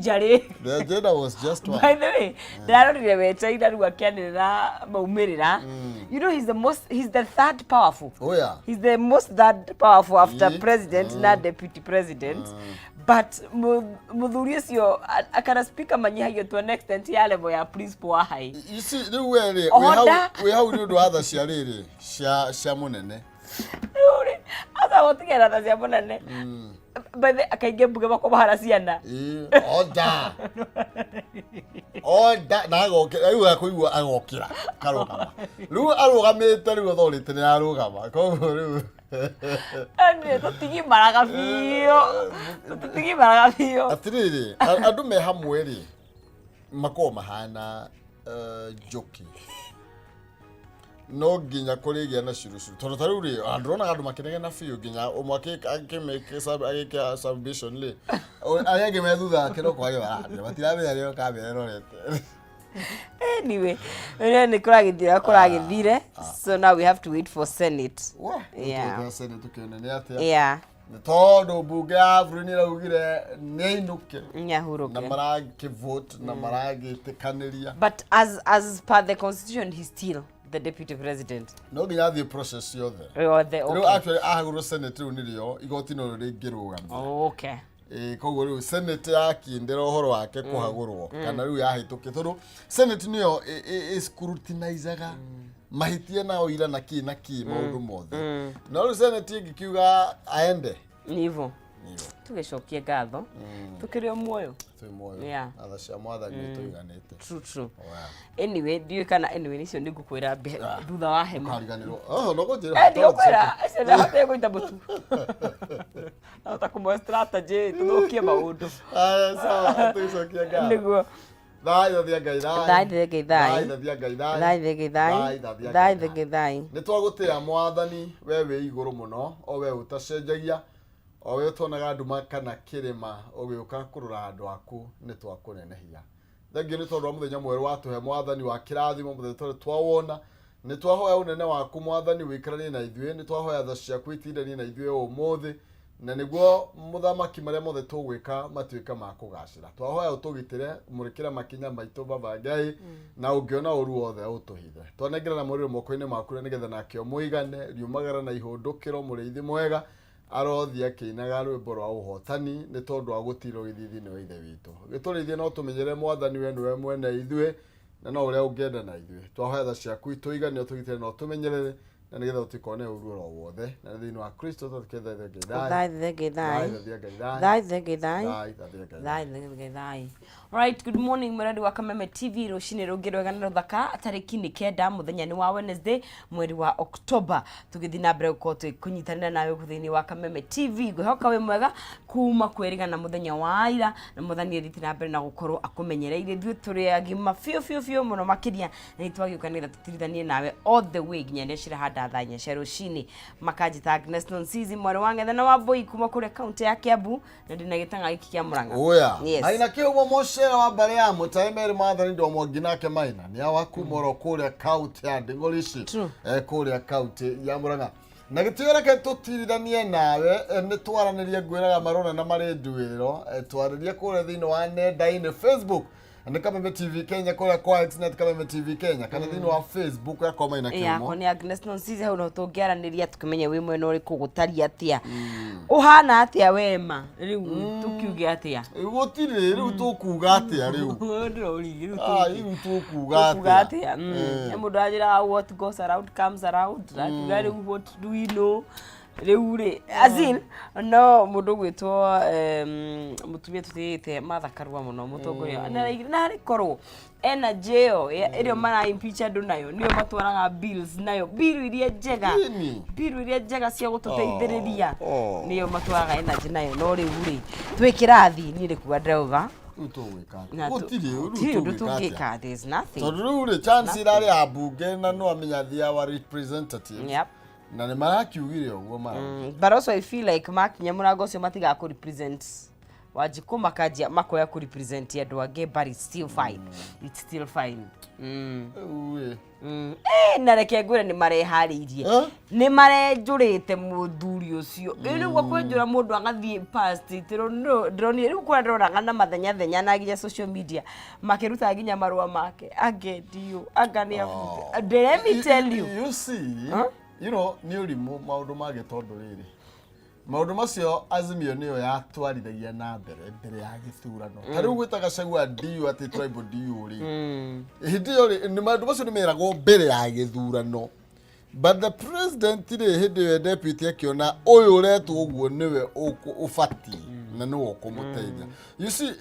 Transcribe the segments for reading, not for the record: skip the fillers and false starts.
Injury. The agenda was just one. By the way, ndarorire weteira rĩu akĩanĩrĩra maumĩrĩra. You know he's the third powerful. Oh yeah. He's the most third powerful after president na deputy president. But mũthuri ũcio akana speaker manyihagio to an extent ya level ya principal wa high. You see, rĩu we rĩ, wĩ hau Order. wĩ hau nĩ ũndũ wa tha cia rĩrĩ cia mũnene. Rĩu rĩ, aca gũtigera tha cia mũnene. By the kaingĩ mbuge makomahara ciana. Ĩĩ, order. Order na agokĩra rĩu akũigua agokĩra karũgama. Rĩu arũgamĩte rĩu authority nĩ arũgama. Koguo rĩu Anyway, tũtigimaraga biũ. Tũtigimaraga biũ. Atĩrĩrĩ, andũ me hamwe rĩ makoragwo mahana njũkĩ, no nginya kũrĩgĩa na curucuru, tondũ ta rĩu rĩ ndĩronaga andũ makĩnegena biũ nginya ũmwe agĩka submission rĩ, arĩa angĩ me thutha wake no kwage mararia, matiramenya rĩo kamera ĩrorete. Anyway, rĩrĩa nĩ kũragĩthira kũragĩthire, so now we have to wait for Senate. Wah, Yeah. tũtũte tũkĩone nĩ atĩa, nĩ tondũ mbunge ya bũrũri nĩ ĩraugire nĩ ainũke na Nyahuruke. Marakĩvote na maragĩtĩkanĩria. But as per the constitution, he's still the deputy president. No nginya athiĩ process yothe. Yothe. Rĩu actually ahagũrwo Senate, rĩu nĩrĩo igoti no rĩngĩrũgamia. Ĩĩ, koguo rĩu Senate yakindĩra ũhoro wake kũhagũrwo kana rĩu yahĩtũkia, tondũ Senate nĩyo ĩ-scrutinizaga mahĩtia na ũira na kĩ na kĩ maũndũ mothe, no rĩu Senate ĩngĩkiuga aende, Ni hivyo. Nĩyo. Tũgĩcokie ngatho tũkĩrĩ o muoyo. Twĩ muoyo. Yeah. Na tha cia Mwathani nĩ tũiganĩte. True. Anyway, ndiũĩ kana, anyway, nicio nĩ ngũkwĩra thutha wa hema. Ũkariganĩrwo, oh, no kũnjĩra. Eh, ndiũkwĩra acio ndahotire gũita mũtu, nahota kũmwe strategy tũthũkie maũndũ. Aya, sawa, tũgĩcokia ngatho. Nĩguo. Thai thathia Ngai thai. Thai thenge thai. Thai thathia Ngai thai. Thai thenge thai. Thai thathia Thai Ngai. thenge thai. Nĩ twagũtĩa Mwathani, we wĩ igũrũ mũno, o we ũtacenjagia, o we ũtonaga nduma kana kĩrĩma ũgĩũka kũrora andũ aku, nĩ twakũnenehia. Thengiũ nĩ tondũ wa mũthenya mwerũ watũhe, Mwathani wa kĩrathimo, mũthenya tũrĩ twawona. Nĩ twahoya ũnene waku, Mwathani, wĩikaranie na ithuĩ. Nĩ twahoya tha ciaku itindanie na ithuĩ ũmũthĩ, na nĩguo mũthamaki marĩa mothe tũgwĩka matuĩke ma kũgacĩra. Twahoya ũtũgitĩre, mũrĩkĩre makinya maitũ, Baba Ngai, na ũngĩona ũru wothe ũtũhithe. Twanengerana mũrĩro moko-inĩ maku, na nĩgetha nake ũmũigane riumagara na ihũndũkĩro. Mũrĩithi mwega arothiĩ akĩinaga rwĩmbo rwa ũhotani nĩ tondũ wa gũtirwo gĩthithi-inĩ wa Ithe witũ. Gĩtũrĩithie no tũmenyere, Mwathani, we nĩwe mwene ithuĩ na no ũrĩa ũngĩenda na ithuĩ. Twahoya tha ciaku itũigane, ũtũgitĩre na ũtũmenyerere, na nĩgetha tũtikone ũru oro wothe, na nĩ thĩinĩ wa Kristo twatũkĩthaitha Ngai thai. Thai thenge thai. Thai thathia Ngai thai. Thai thenge thai. Thai thathia Ngai. Thai thenge thai. Alright, good morning mwĩrori wa Kameme TV, rũcinĩ rũngĩ rwega na rũthaka. Tarĩki nĩ 9, mũthenya nĩ wa Wednesday, mweri wa October. Tũgĩthiĩ na mbere gũkorwo tũkĩnyitanĩra nawe gũkũ thĩinĩ wa Kameme TV. Ngwĩhoka wĩ mwega kuma kwĩrĩgana mũthenya wa ira, na Mwathani athiĩte na mbere na gũkorwo akũmenyereire. Ithuĩ tũrĩ agima biũ biũ biũ mũno makĩria, na nĩ twagĩũka nĩgetha tũtirithanie nawe all the way nginya rĩrĩa cirahanda thaa 4 cia rũcinĩ. Makanjĩta Agnes Nonsizi, mwarĩ wa Ng'ethe na wa Mbũi kuma kũrĩa kaunti ya Kiambu, na ndĩna gĩtang'a gĩkĩ kĩa Mũrang'a. Oya. Yes. Maina kĩhumo mũcere wa mbarĩ ya mũtaĩ merĩ, Mwathani ndo mwangi nake Maina nĩ awa kuma oro kũrĩa kaunti ya Nding'orici. True. Kũrĩa kaunti ya Mũrang'a, na gĩtĩo reke tũtirithanie nawe, nĩ twaranĩrie, ngwĩraga marona na marĩ nduĩrĩro, twarĩrie kũrĩa thĩinĩ wa nenda-inĩ. Facebook nĩ Kameme TV Kenya, kũrĩa kwa X net Kameme TV Kenya, kana thĩinĩ wa Facebook yakwa Maina Yakwa Kĩhumo. Nĩ Agnes Nonsizi. Hau no tũngĩaranĩria tũkĩmenye wĩ mwena ũrĩkũ, gũtariĩ atĩa, ũhana atĩa wema, rĩu tũkiuge atĩa? Gũtirĩ, rĩu tũkuga atĩa rĩu? Ndĩroria rĩu. Ah, rĩu tũkuga tũkuga atĩa? atĩa? He mũndũ anjĩraga, "What goes around comes around." Akiuga rĩu, what do we know rĩu rĩ? As in, no mũndũ ũgwĩtwo mũtumia tũtĩĩte Martha Karua mũno, mũtongoria, na harĩ korwo energy ĩyo ĩrĩa mara impeach andũ nayo nĩyo matwaraga bills nayo, bill iria njega, Nini? Bill iria njega cia gũtũteithĩrĩria, Oh. nĩyo matwaraga energy nayo. No rĩu rĩ, twĩ kĩrathi, niĩ nĩ kuga ndĩrauga Rĩu tũgwĩka atĩa? na Gũtirĩ rĩu gũtirĩ ũndũ tũgwĩka atĩa? tũngĩka, there's nothing. Tondũ rĩu rĩ chance ĩrarĩ ya mbunge, na no amenya they are our representatives, na nĩ marakiugire ũguo mara But also I feel like makinya mũrango ũcio matigakũ represent Wanjikũ makanjia makoya kũ represent andũ angĩ, but it's still fine, it's still fine. Rĩu ĩ. Na reke ngwĩre nĩ mareharĩirie. Eh? Nĩ marenjũrĩte mũthuri ũcio. Ĩ nĩguo kwenjũra mũndũ agathiĩ past ndĩronire rĩu kũrĩa ndĩroraga na mathenya thenya na nginya social media makĩruta nginya marũa make angendio anga nĩ abute. Let me tell you. You see, nĩ ũrimũ maũndũ mangĩ tondũ rĩrĩ maũndũ macio Azimio nĩyo yatwarithagia na mbere mbere ya gĩthurano. Ta rĩu gwĩta Gachagua DU atĩ tribal DU rĩ, hĩndĩ ĩyo rĩ nĩ maũndũ macio nĩ meragwo mbere ya gĩthurano, but the president rĩ hĩndĩ ĩyo deputy akĩona ũyũ ũretwo ũguo nĩwe ũbatiĩ na nĩwe ũkũmũteithia. You see,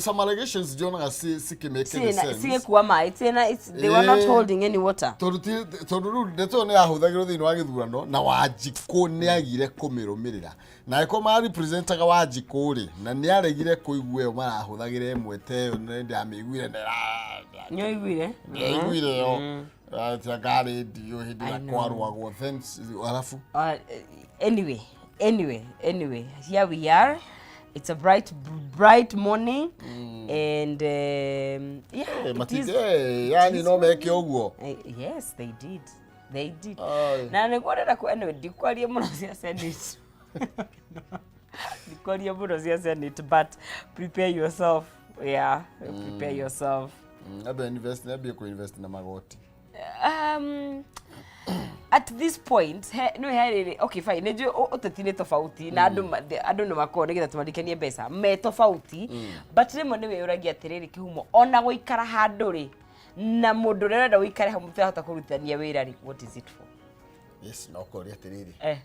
some allegations njonaga cikĩ-make any sense. Cigĩkua maĩ ciĩna they were not holding any water. Tondũ rĩu ndeto ĩyo nĩ yahũthagĩrwo thĩinĩ wa gĩthurano na Wanjikũ nĩ agire kũmĩrũmĩrĩra, na angĩkorwo marepresentaga Wanjikũ rĩ, na nĩ aregire kũigua ĩyo marahũthagĩra ĩmwe ta ĩyo nĩ ndamĩiguire na Nĩ ũiguire? Ndĩaiguire ĩyo atĩ anga rĩndiũ hĩndĩ I ĩrĩa know. kwarũagwo then arabu. Anyway, here we are. It's a bright, bright morning, and yeah, it is. Matingĩ yani no meke ũguo. Yes, they did. They did. Ai. Na nĩguo ndĩrenda anyway, ndikwaria mũno cia Senate. Ndikwaria mũno cia Senate, but prepare yourself. Yeah, prepare yourself. Ambe invest, ambie kũ-invest na magoti. At this point he, no he rĩrĩ, okay, fine, nĩ njũĩ ũteti nĩ tofauti na andũ andũ nĩ makoragwo nĩgetha tũmarikanie mbeca me tofauti, but rĩmwe nĩ wĩyũragia atĩrĩrĩ, kĩhumo ona gũikara handũ rĩ na mũndũ ũrĩa ũrenda ũikare hau mũtirahota kũrutithania wĩra rĩ, what is it for? Yes, no kũria atĩrĩrĩ,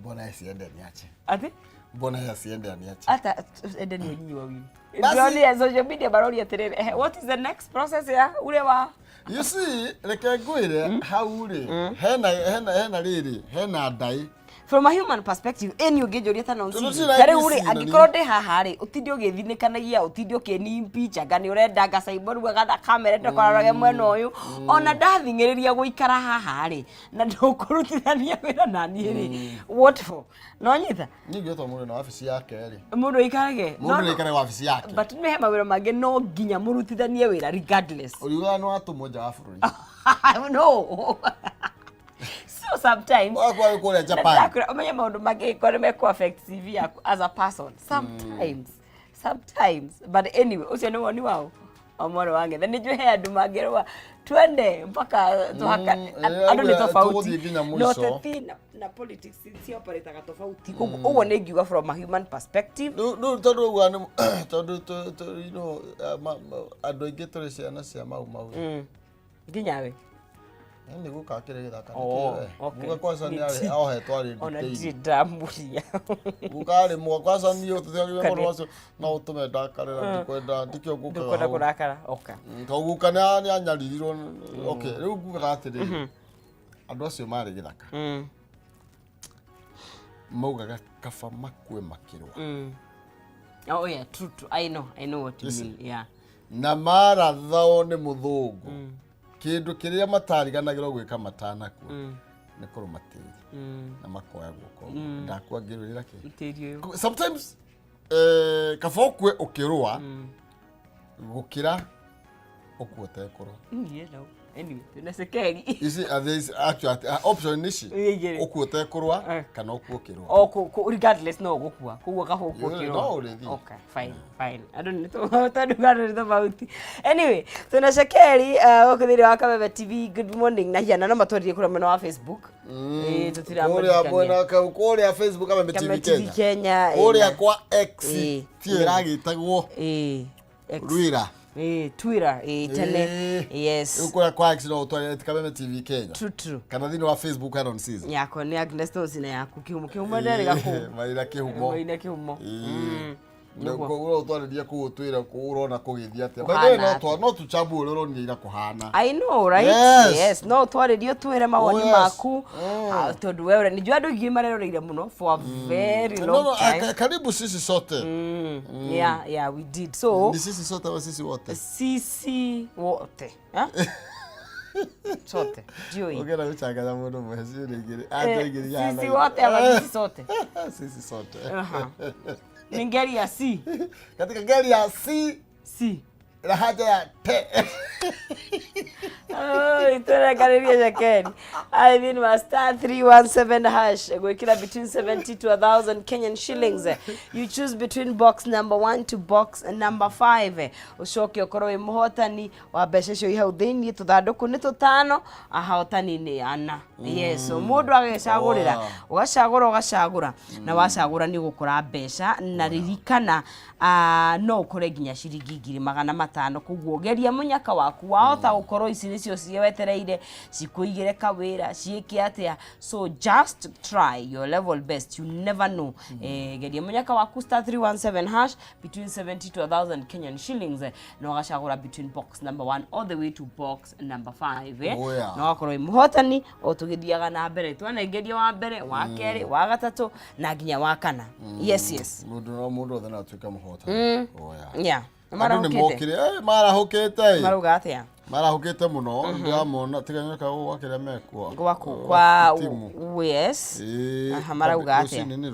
mbona asiende niache? Atĩ? Mbona asiende aniache? Ata ende nĩ nyinyi wawili. Basi- Ndĩronire social media maroria atĩrĩrĩ, what is the next process ya ule wa You see, reke ngwĩre hau rĩ hena rĩrĩ hena ndaĩ. From a human perspective, ĩni ũngĩnjũria ta Tondũ nonsense ti ta rĩu rahisi rĩ na angĩkorwo ndĩ haha rĩ ũtinde ũgĩthinĩkanagia, ũtinde ũkĩni-impeach anga nĩ ũrenda ngacaimbo gathakamere ndũkarorage mwena ũyũ, ona ndathing'ĩrĩria gũikara haha rĩ na ndũkũrutithania wĩra naniĩ rĩ, what for? No nyita. Niĩ ingĩhota mũndũ na wabici yake rĩ, Mũndũ aikarage. Mũndũ nĩ aikare wabici yake. But nĩ he mawĩra mangĩ no nginya mũrutithanie wĩra regardless. Ũriugaga nĩ watũmwo nja wa bũrũri. No, so sometimes Wakwa wĩ kũrĩa Japan. Ndakwĩra ũmenye maũndũ mangĩ korwo nĩ mekũ affect CV yaku as a person sometimes. But anyway, ũcio nĩ woni wao o mwarĩ wa ngetha. Nĩ njũĩ he andũ mangĩrũa twende mpaka tũhaka. Andũ nĩ tofauti. Tũgũthiĩ nginya Na mũico. ũteti na politics cioperataga tofauti. Koguo ũguo nĩ ngiuga from a human perspective. Rĩu tondũ ũguo tondũ andũ aingĩ tũrĩ ciana cia Mau Mau. Nginya we. Nĩ guka akĩrĩ gĩthaka. Oh, okay. Guka kwanza nĩ arĩ ohetwo arĩ Ona nditĩini. ndirĩ ndamuria. Guka arĩ mwa kwanza niĩ ũtũtigagĩria Kane. mũndũ wacio no ũtũme ndakarĩra, ndikwenda ndikĩo ngukaga Ndũkwenda hau. kũrakara, okay. Tondũ guka nĩ anyaririrwo. Okay, rĩu ngugaga atĩrĩrĩ, andũ acio marĩ gĩthaka maugaga kaba makue makĩrũa. Oh yeah, true, true. I know what you mean. Yeah. Na marathao nĩ mũthũngũ, kĩndũ kĩrĩa matariganagĩrwo gwĩka matanakua nĩ kũrũma tĩri na makoya guoko ndakua ngĩrũĩra kĩ. Tĩri ũyũ. Sometimes kaba ũkue ũkĩrũa gũkĩra ũkue ũtekũrũa. Yeah, no. Anyway, twĩna cekeri. Ici there is actually option nĩ ici. Igĩrĩ. Ũkue ũtekũrũa kana ũkue ũkĩrũa. O regardless no ũgũkua. Koguo kaba ũkue Yeah, ũkĩrũa. no ũrĩthiĩ. Okay, fine, fine. Andũ nĩ tondũ andũ nĩ tofauti. Anyway, twĩna cekeri gũkũ thĩinĩ wa Kameme TV. Good morning na hiana no matwarire kũrĩa mwena wa Facebook. Ĩĩ, Kũrĩa tũtiramarikania. mwena kũrĩa Facebook Kameme Kameme TV TV Kenya. Kenya. Kũrĩa kwa X tiyo ĩragĩtagwo Ĩĩ. X. Rwira. Ĩĩ, Twitter, ĩĩ, tene. Yes. Rĩu kũrĩa kwa X no ũtwarĩre Kameme TV Kenya. True, true. Kana thĩinĩ wa Facebook Aaron Caesar. Yakwa nĩ Agnes Tosi na yaku kĩhumo. Kĩhumo ndarĩ gakũu. Marina kĩhumo. Marina kĩhumo. Nĩguo. Koguo ũtwarĩrie kũu ũtwĩre kũu ũrona kũgĩthiĩ atĩa. By Kũhana the way, no atĩa? no tũchambue ũrĩa ũronire ira kũhana. I know, right? Yes. Yes. No twarĩrie ũtwĩre mawoni Oh, yes. maku. Ah, tondũ we ũrĩa nĩnjũĩ andũ aingĩ mareroreire mũno for a very No, long no, time. karibu sisi sote. Yeah, we did. So, Ni sisi sote ama sisi wote? Sisi wote. Ha? Sote. Ndiũĩ. Ũngĩenda gũchanganya mũndũ mũhe ciũria igĩrĩ. Anja igĩrĩ Sisi ihanaine. wote ama sisi sote? Sisi sote. Aha. Nĩ ngeri ya C. Katika ngeli ya C. C. Na haja ya T. Oi, tũrekanĩrie cekeri arĩ thĩinĩ wa *317# gwĩkĩra between 70 to 1000 Kenyan shillings. You choose between box number 1 to box number 5, ũcoke ũkorwo wĩ mũhotani wa mbeca icio i hau thĩinĩ. Tũthandũkũ nĩ tũtano, ahotani nĩ ana. Yes, so mũndũ agecagũrĩra. Ũgacagũra, ũgacagũra, na wacagũra nĩ ũgũkora mbeca. Na ririkana, no ũkore nginya ciringi 500,000. Koguo geria mũnyaka waku, wahota gũkorwo ici nĩcio ciwetereire cikũigĩre kawĩra, ciĩke atĩa. So just try your level best, you never know. Geria mũnyaka waku, *317# between 70 to 1000 Kenyan shillings, na ũgacagũra between box number 1 all the way to box number 5. Oh, yeah. Na ũgakorwo wĩ mũhotani o tũgĩthiaga na mbere. Twanengeria wa mbere, wa kerĩ, wa gatatũ na nginya wa kana. Yes. Mũndũ no mũndũ othe no atuĩke mũhotani. Oh, yeah. Nĩ Andũ nĩ marahũkĩte. mokire, marahũkĩte. Marauga atĩa? Marahũkĩte mũno, ndĩramona tiga nyoka gwa kĩrĩa mekuo. Gwaku kwa timu. Yes. Ĩĩ, Aha, marauga atĩa? Rũcinĩ nĩ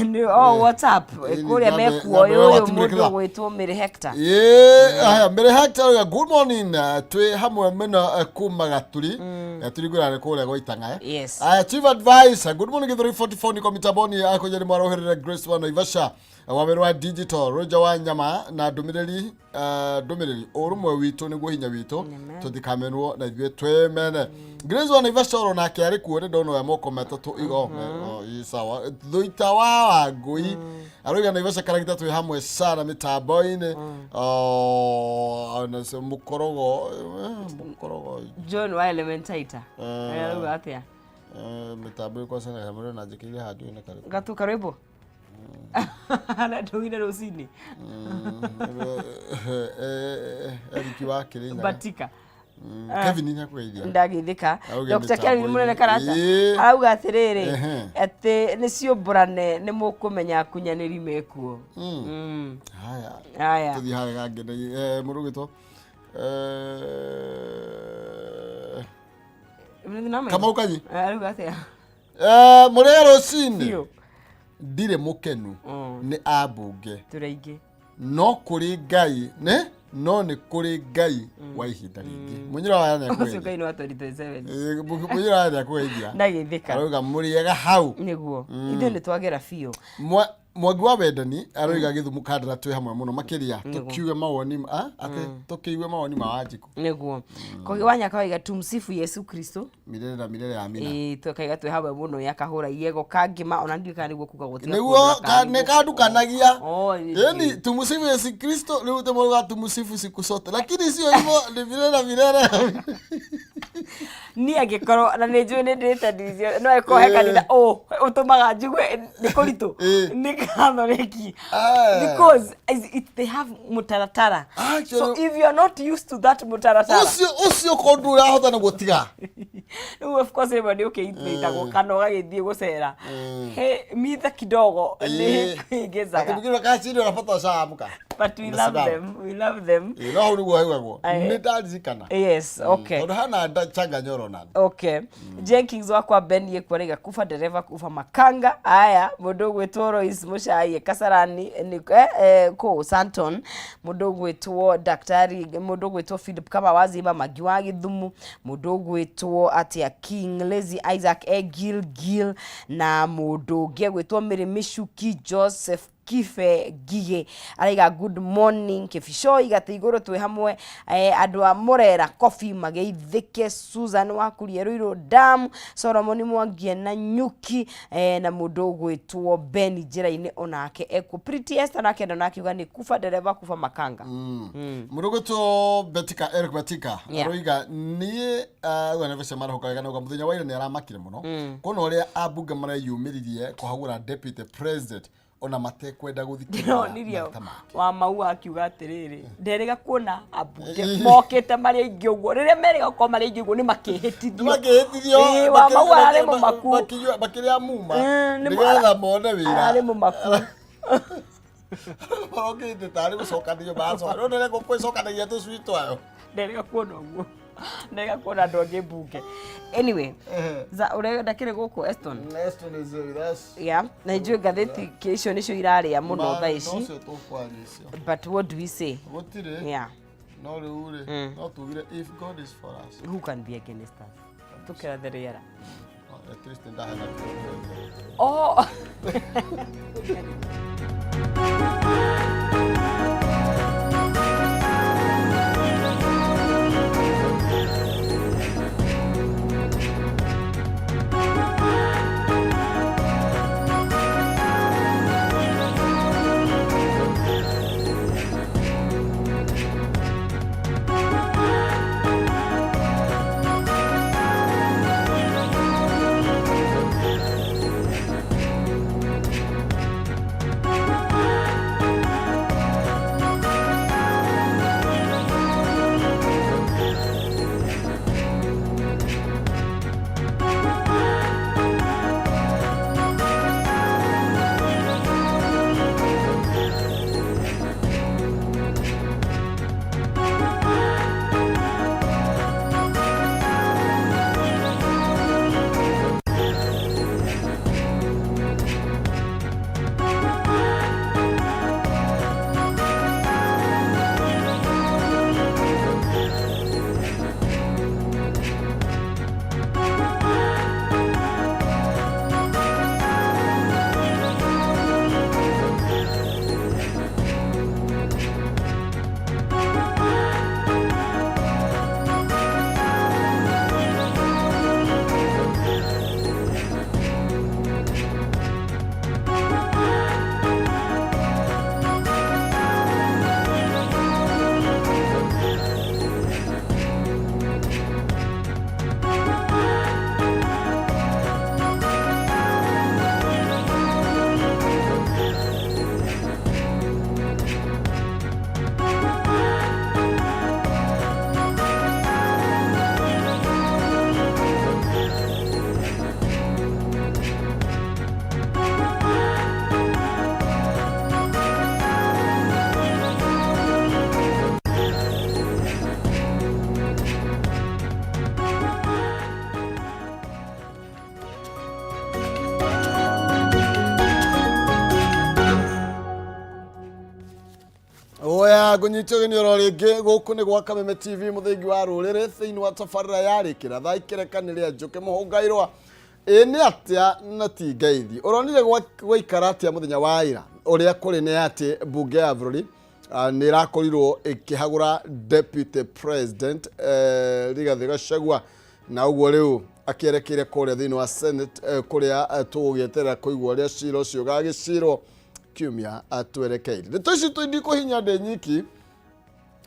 nĩ Oh, WhatsApp. Ĩĩ, kũrĩa mekuo nyambe ũyũ watimire mũndũ kĩra. ũgwĩtwo Mary Hector. Ĩĩ, haya, Mary Hector auga, good morning, twĩ hamwe mũno, kuma Gaturi. Gaturi ngwĩra nĩ kũrĩa gwa Itang'a. Yes. Aya, Chief Advisor, good morning, Githurai 44 niko mitamboni akũnja nĩ mwaroherera Grace wa Naivasha, wa wĩra wa digital, Roger wa nyama na ndũmĩrĩri, ndũmĩrĩri ũrũmwe witũ nĩguo hinya witũ. Amen. Tũtikamenwo na ithuĩ twĩmene. Grace wa Naivasha oro nake arĩ kuo, nĩ ndona oya moko matatũ igo. Oh, ĩ sawa. Thuita wa Wangũi arauga Naivasha karagita twĩ hamwe sana mĩtambo-inĩ. Oh, na cio mũkorogo, mũkorogo. John wa Elementaita arauga atĩa? Mĩtambo ĩkwacanaga mũno na njĩkĩire handũ nĩ karĩkũ? Gatu karwĩmbo na ndũgire rũcinĩ. Eriki wa Kĩrĩnyaga. Batika. Kevin nĩ akũgeithia. Ndagĩthĩka. Auge Dr. Kelvin mĩtambo-inĩ. Mũnene Karata arauga atĩrĩrĩ, atĩ nĩ ciũmbũrane nĩ mũkũmenya akunyanĩri mekuo. Haya. Haya. Tũthiĩ harĩa gangĩ, mũndũ ũgwĩtwo Kamau Kanyi. Arauga atĩa? Mũrĩega rũcinĩ. Biũ. Ndirĩ mũkenu nĩ ambunge. Tũrĩ aingĩ. No kũrĩ Ngai nĩ no nĩ kũrĩ Ngai wa ihinda rĩngĩ. Mũnyĩra wa nĩ Ũcio akũgeithia. Ngai nĩ wa 2027. Mũnyĩra wa nĩ akũgeithia. Ndagĩthĩka. Arauga mũrĩega hau. Nĩguo ithuĩ nĩ twagera biũ. Mwangi wa Wendani aroiga Gĩthumo Kandara twĩ hamwe mũno makĩria, tũkiuge mawoni atĩ tũkĩigue mawoni ma Wanjikũ. Nĩguo Kogi wa Nyaka waiga tumsifu Yesu Kristo. Milele na milele, amina. Ĩĩ, tukaiga twĩ hamwe mũno. Yakahũra iego kangima ona ndiũĩ kana nĩguo kuga gũtiga Nĩguo kuonora kana nĩ kandukanagia. Oh, ĩĩ. Yani tumsifu Yesu Kristo rĩu tũmauga tumsifu siku zote, lakini sio hivyo, ni milele na milele. Niĩ angĩkorwo na nĩ njũĩ nĩ ndĩte ndicio no ĩkorwo he kanitha ũtũmaga njigue nĩ kũritũ nĩ Katholiki because they have mũtaratara. So if you are not used to that mũtaratara, Ũcio ũcio ko ndũ ũrahota naguo tiga. Rĩu of course rĩmwe nĩ ũkĩitagwo kana ũgagĩthiĩ gũcera he mitha kidogo nĩ kwĩngĩzaga. Atĩ kaciri unapata ushaamka. But we love Umesimama. them, we love them. Ĩĩ, no hau nĩguo haugagwo. Aye. Nĩ ndaririkana. Yes, okay. Tondũ hana changanyoro nani. Okay. Jenkins wakwa Ben yekwarega kufa dereva, kufa makanga. Aya, mũndũ ũgwĩtwo Royce Mũcai Kasarani nĩ kũ Santon, mũndũ ũgwĩtwo daktari, mũndũ ũgwĩtwo Philip kama wazima Magi wa Gĩthumu, mũndũ ũgwĩtwo atĩa King Lazy Isaac Egil Gil, na mũndũ ũngĩ egwĩtwo Mary Michuki. Joseph Kibe Ngigĩ araiga good morning Kĩbicoi gatĩ igũrũ twĩ hamwe. Andũ a Mũrera Coffee mageithĩke, Susan Wakuria Ruiru Dam, Solomon Mwangie na Nyuki, na mũndũ ũgwĩtwo Ben njĩra-inĩ onake ekuo. Pretty Esther nake ndona akiuga nĩ kuba dereva, kuba makanga. Mũndũ ũgwĩtwo Betika Eric Betika aroiga niĩ auga nĩ beca marahũka wega, nauga mũthenya wa ira nĩ aramakire mũno kuona ũrĩa ambunge mareyumĩririe kũhagũra deputy president ona matekwenda gũthikĩrĩria Ndĩronirie maita make. Wa Maua akiuga atĩrĩrĩ, nderĩga kuona ambunge mokĩte marĩ aingĩ ũguo, rĩrĩa merĩga gũkorwo marĩ aingĩ ũguo nĩ makĩhĩtithio. Makĩhĩtithio. Ĩĩ, wa Maua ararĩ mũmaku. Makĩrĩa muma nĩgetha mone wĩra. Ararĩ mũmaku. Marokĩte tarĩ gũcokanĩrio maracoka rĩu nĩ ngũkũ ĩcokanagia tũcui twayo. Nderĩga kuona ũguo. Nega kuona andũ angĩ mbunge. Anyway, za ũrenda kĩrĩ gũkũ Eston? Eston is with us. Yeah, na njũĩ ngathĩti icio nĩcio irarĩa mũno thaa ici. Nocio tũkwaria icio. But what do we say? Gũtirĩ. Yeah. No rĩu rĩ, no tugire if God is for us. Who can be against us? Tũkĩrathe rĩera. No, at least ndahana kĩrĩa. Oh. Oya ngũnyite ũgeni oro rĩngĩ gũkũ nĩ gwa Kameme TV mũthingi wa rũrĩrĩ thĩinĩ wa tabarĩra ya rĩkĩra thaa ikĩreka nĩ rĩa njũkĩ mũhũngairwa ĩ nĩ atĩa na ti ngeithi ũronire gwaikara atĩa mũthenya wa ira ũrĩa kũrĩ nĩ atĩ mbunge ya bũrũri nĩ ĩrakorirwo ĩkĩhagũra deputy president Rigathĩ Gachagua na ũguo rĩu akĩerekeire kũrĩa thĩinĩ wa senate kũrĩa tũgũgĩeterera kũigua ũrĩa cira ũcio ũgagĩcirwo kiumia twerekeire ndeto ici ndikũhinya ndĩ nyiki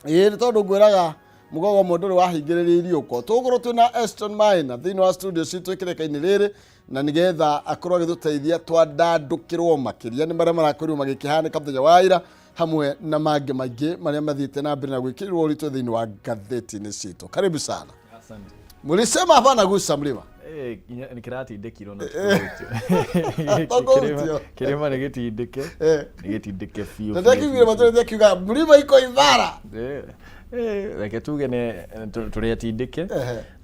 ĩĩ nĩ tondũ ngwĩraga mũgogo ũmwe ndũrĩ wahingĩrĩria iriũko tũgũkorwo twĩna Eston Maina thĩinĩ wa studio citũ kĩreka-inĩ rĩrĩ na nĩgetha akorwo agĩtũteithia twandandũkĩrwo makĩria nĩ marĩa marakorirwo magĩkĩhanĩka mũthenya wa ira hamwe na mangĩ maingĩ marĩa mathiĩte na mbere na gwĩkĩrĩrwo ũritũ thĩinĩ wa ngathĩti-inĩ citũ. Karibu sana. Asante. Mlisema hapana gusa mlima. Nä kä ratindä na Tũkũhutio. kä rä ma nä gä tindä ke nä gä tindä ke biå Na ndakiugire matũrĩte akiuga mlima iko imara. Reke tuge nä tå rä atindä ke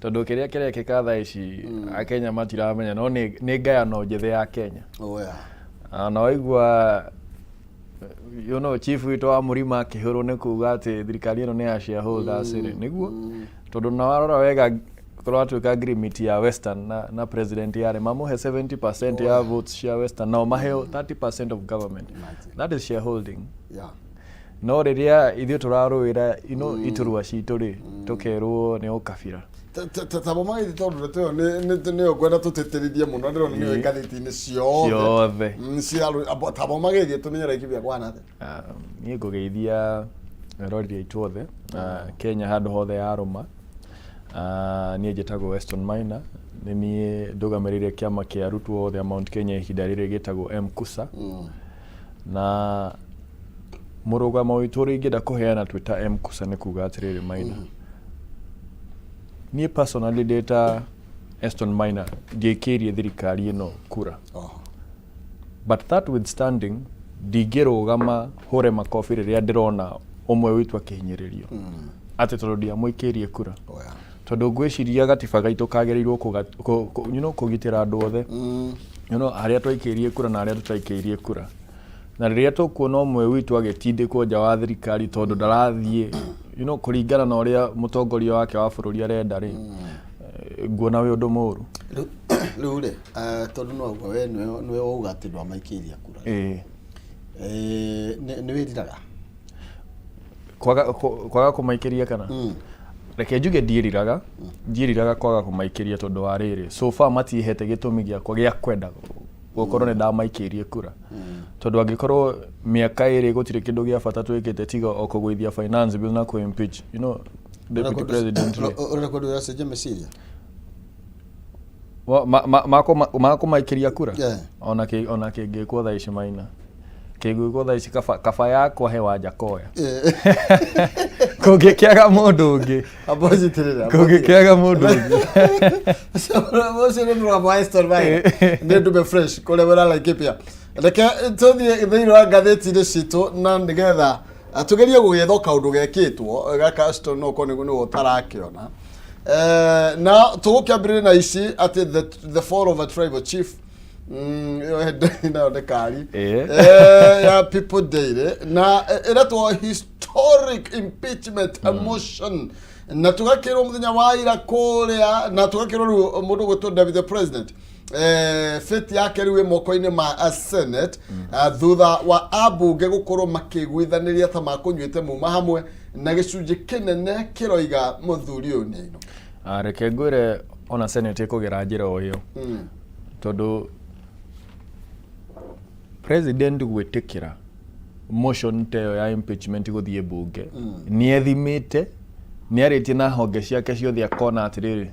tondå kä rä a kä rekä ka thaa ici akenya matiramenya no nä ngayano njĩthĩ ya Kenya. Oh yeah. Na waigua you know, chief witũ wa mũrima akĩhũrwo nĩ kuga atĩ thirikari ĩno nĩ ya shareholders rĩ nĩguo tondũ na warora wega tũratuĩka agreement ya Western na president yarĩ mamũhe 70% ya votes cia Western nao maheo 30% of government. That is shareholding. No rĩrĩa ithuĩ tũrarũĩra ino iturwa citũ rĩ tũkerwo nĩ ũkabira. Tabo magĩthi tondũ ndeto ĩyo nĩyo ngwenda tũtĩtĩrithie mũno ndĩrona nĩyo ngathĩti-inĩ ciothe. Ciothe. Tabo magĩthiĩ tũmenye Laikipia kwana atĩa. Niĩ ngũgeithia eroreri aitũ othe Kenya handũ hothe yarũma. Niĩ njĩtagwo Weston Maina, nĩ niĩ ndũgamĩrĩire kĩama kĩa arutwo othe a Mount Kenya ihinda rĩrĩ gĩtagwo MKUSA. Na mũrũgamo witũ ũrĩa ingĩenda kũheana twĩ ta MKUSA nĩ kuga atĩrĩrĩ Maina, niĩ personally ndĩ ta Eston Maina ndiĩkĩirie thirikari ĩno kura. But that withstanding ndingĩrũgama hũre makobi rĩrĩa ndĩrona ũmwe witũ akĩhinyĩrĩrio atĩ tondũ ndiamũikĩirie kura. Tondũ ngwĩciria gatiba gaitũ kagĩrĩirwo you know, kũgitĩra andũ othe, harĩa twaikĩirie kura na harĩa tũtaikĩirie kura. Na rĩrĩa tũkuona ũmwe witũ agĩtindĩkwo nja wa thirikari tondũ ndarathiĩ kũringana na ũrĩa mũtongoria wake wa bũrũri arenda rĩ, nguona wĩ ũndũ mũũru. Rĩu rĩ, tondũ no ũguo we nĩwe wauga atĩ ndwamaikĩirie kura. Ĩĩ. Nĩ wĩriraga? Kwaga kũmaikĩria kana? Reke njuge ndiĩriraga, ndiĩriraga kwaga kũmaikĩria tondũ wa rĩrĩ, so far matihete gĩtũmi gĩakwa gĩa kwenda gũkorwo nĩ ndamaikĩirie kura. Tondũ angĩkorwo mĩaka 2 gũtirĩ kĩndũ gĩa bata twĩkĩte tiga o kũgũithia finance bill na kũ impeach deputy president rĩ. Ũrenda kwenda ũracenjia meciria? Ma kũmaikĩria kura? Ona kĩngĩkwo thaa ici maina. Kĩngĩkwo thaa ici kaba yakwa he Wanjakoya. Kũngĩkĩaga mũndũ ũngĩ. Amba ũnjitĩrĩre, amba Kũngĩkĩaga mũndũ ũngĩ. Ũcio nĩ mũgambo wa Eston Maina. Nĩ ndume fresh kũrĩa wĩra Laikipia. Reke tũthiĩ thĩinĩ wa ngathĩti-inĩ citũ na nĩgetha tũgerie gũgĩetha kaũndũ gekĩtwo gaka Ashton no ũkorwo nĩguo nĩwe ũtarakĩona. Na tũgũkĩambĩrĩria na ici atĩ the fall of a tribal chief. Ĩyo headline nayo nĩ kari. Ya People Daily na ĩretwo historic impeachment motion, na tũgakĩrwo mũthenya wa ira kũrĩa, na tũgakĩrwo rĩu mũndũ ũgwĩtwo David the President, fate yake rĩu ĩ moko-inĩ ma Senate, thutha wa ambunge gũkorwo makĩiguithanĩria ta makũnyuĩte muma hamwe, na gĩcunjĩ kĩnene kĩroiga mũthuri ũyũ nĩ ainũke. Reke ngwĩre, ona Senate ĩkũgera njĩra o ĩyo, tondũ president gwĩtĩkĩra motion ta ĩyo ya impeachment gũthiĩ mbunge, nĩ ethimĩte, nĩ arĩtie na honge ciake ciothe, akona atĩrĩrĩ,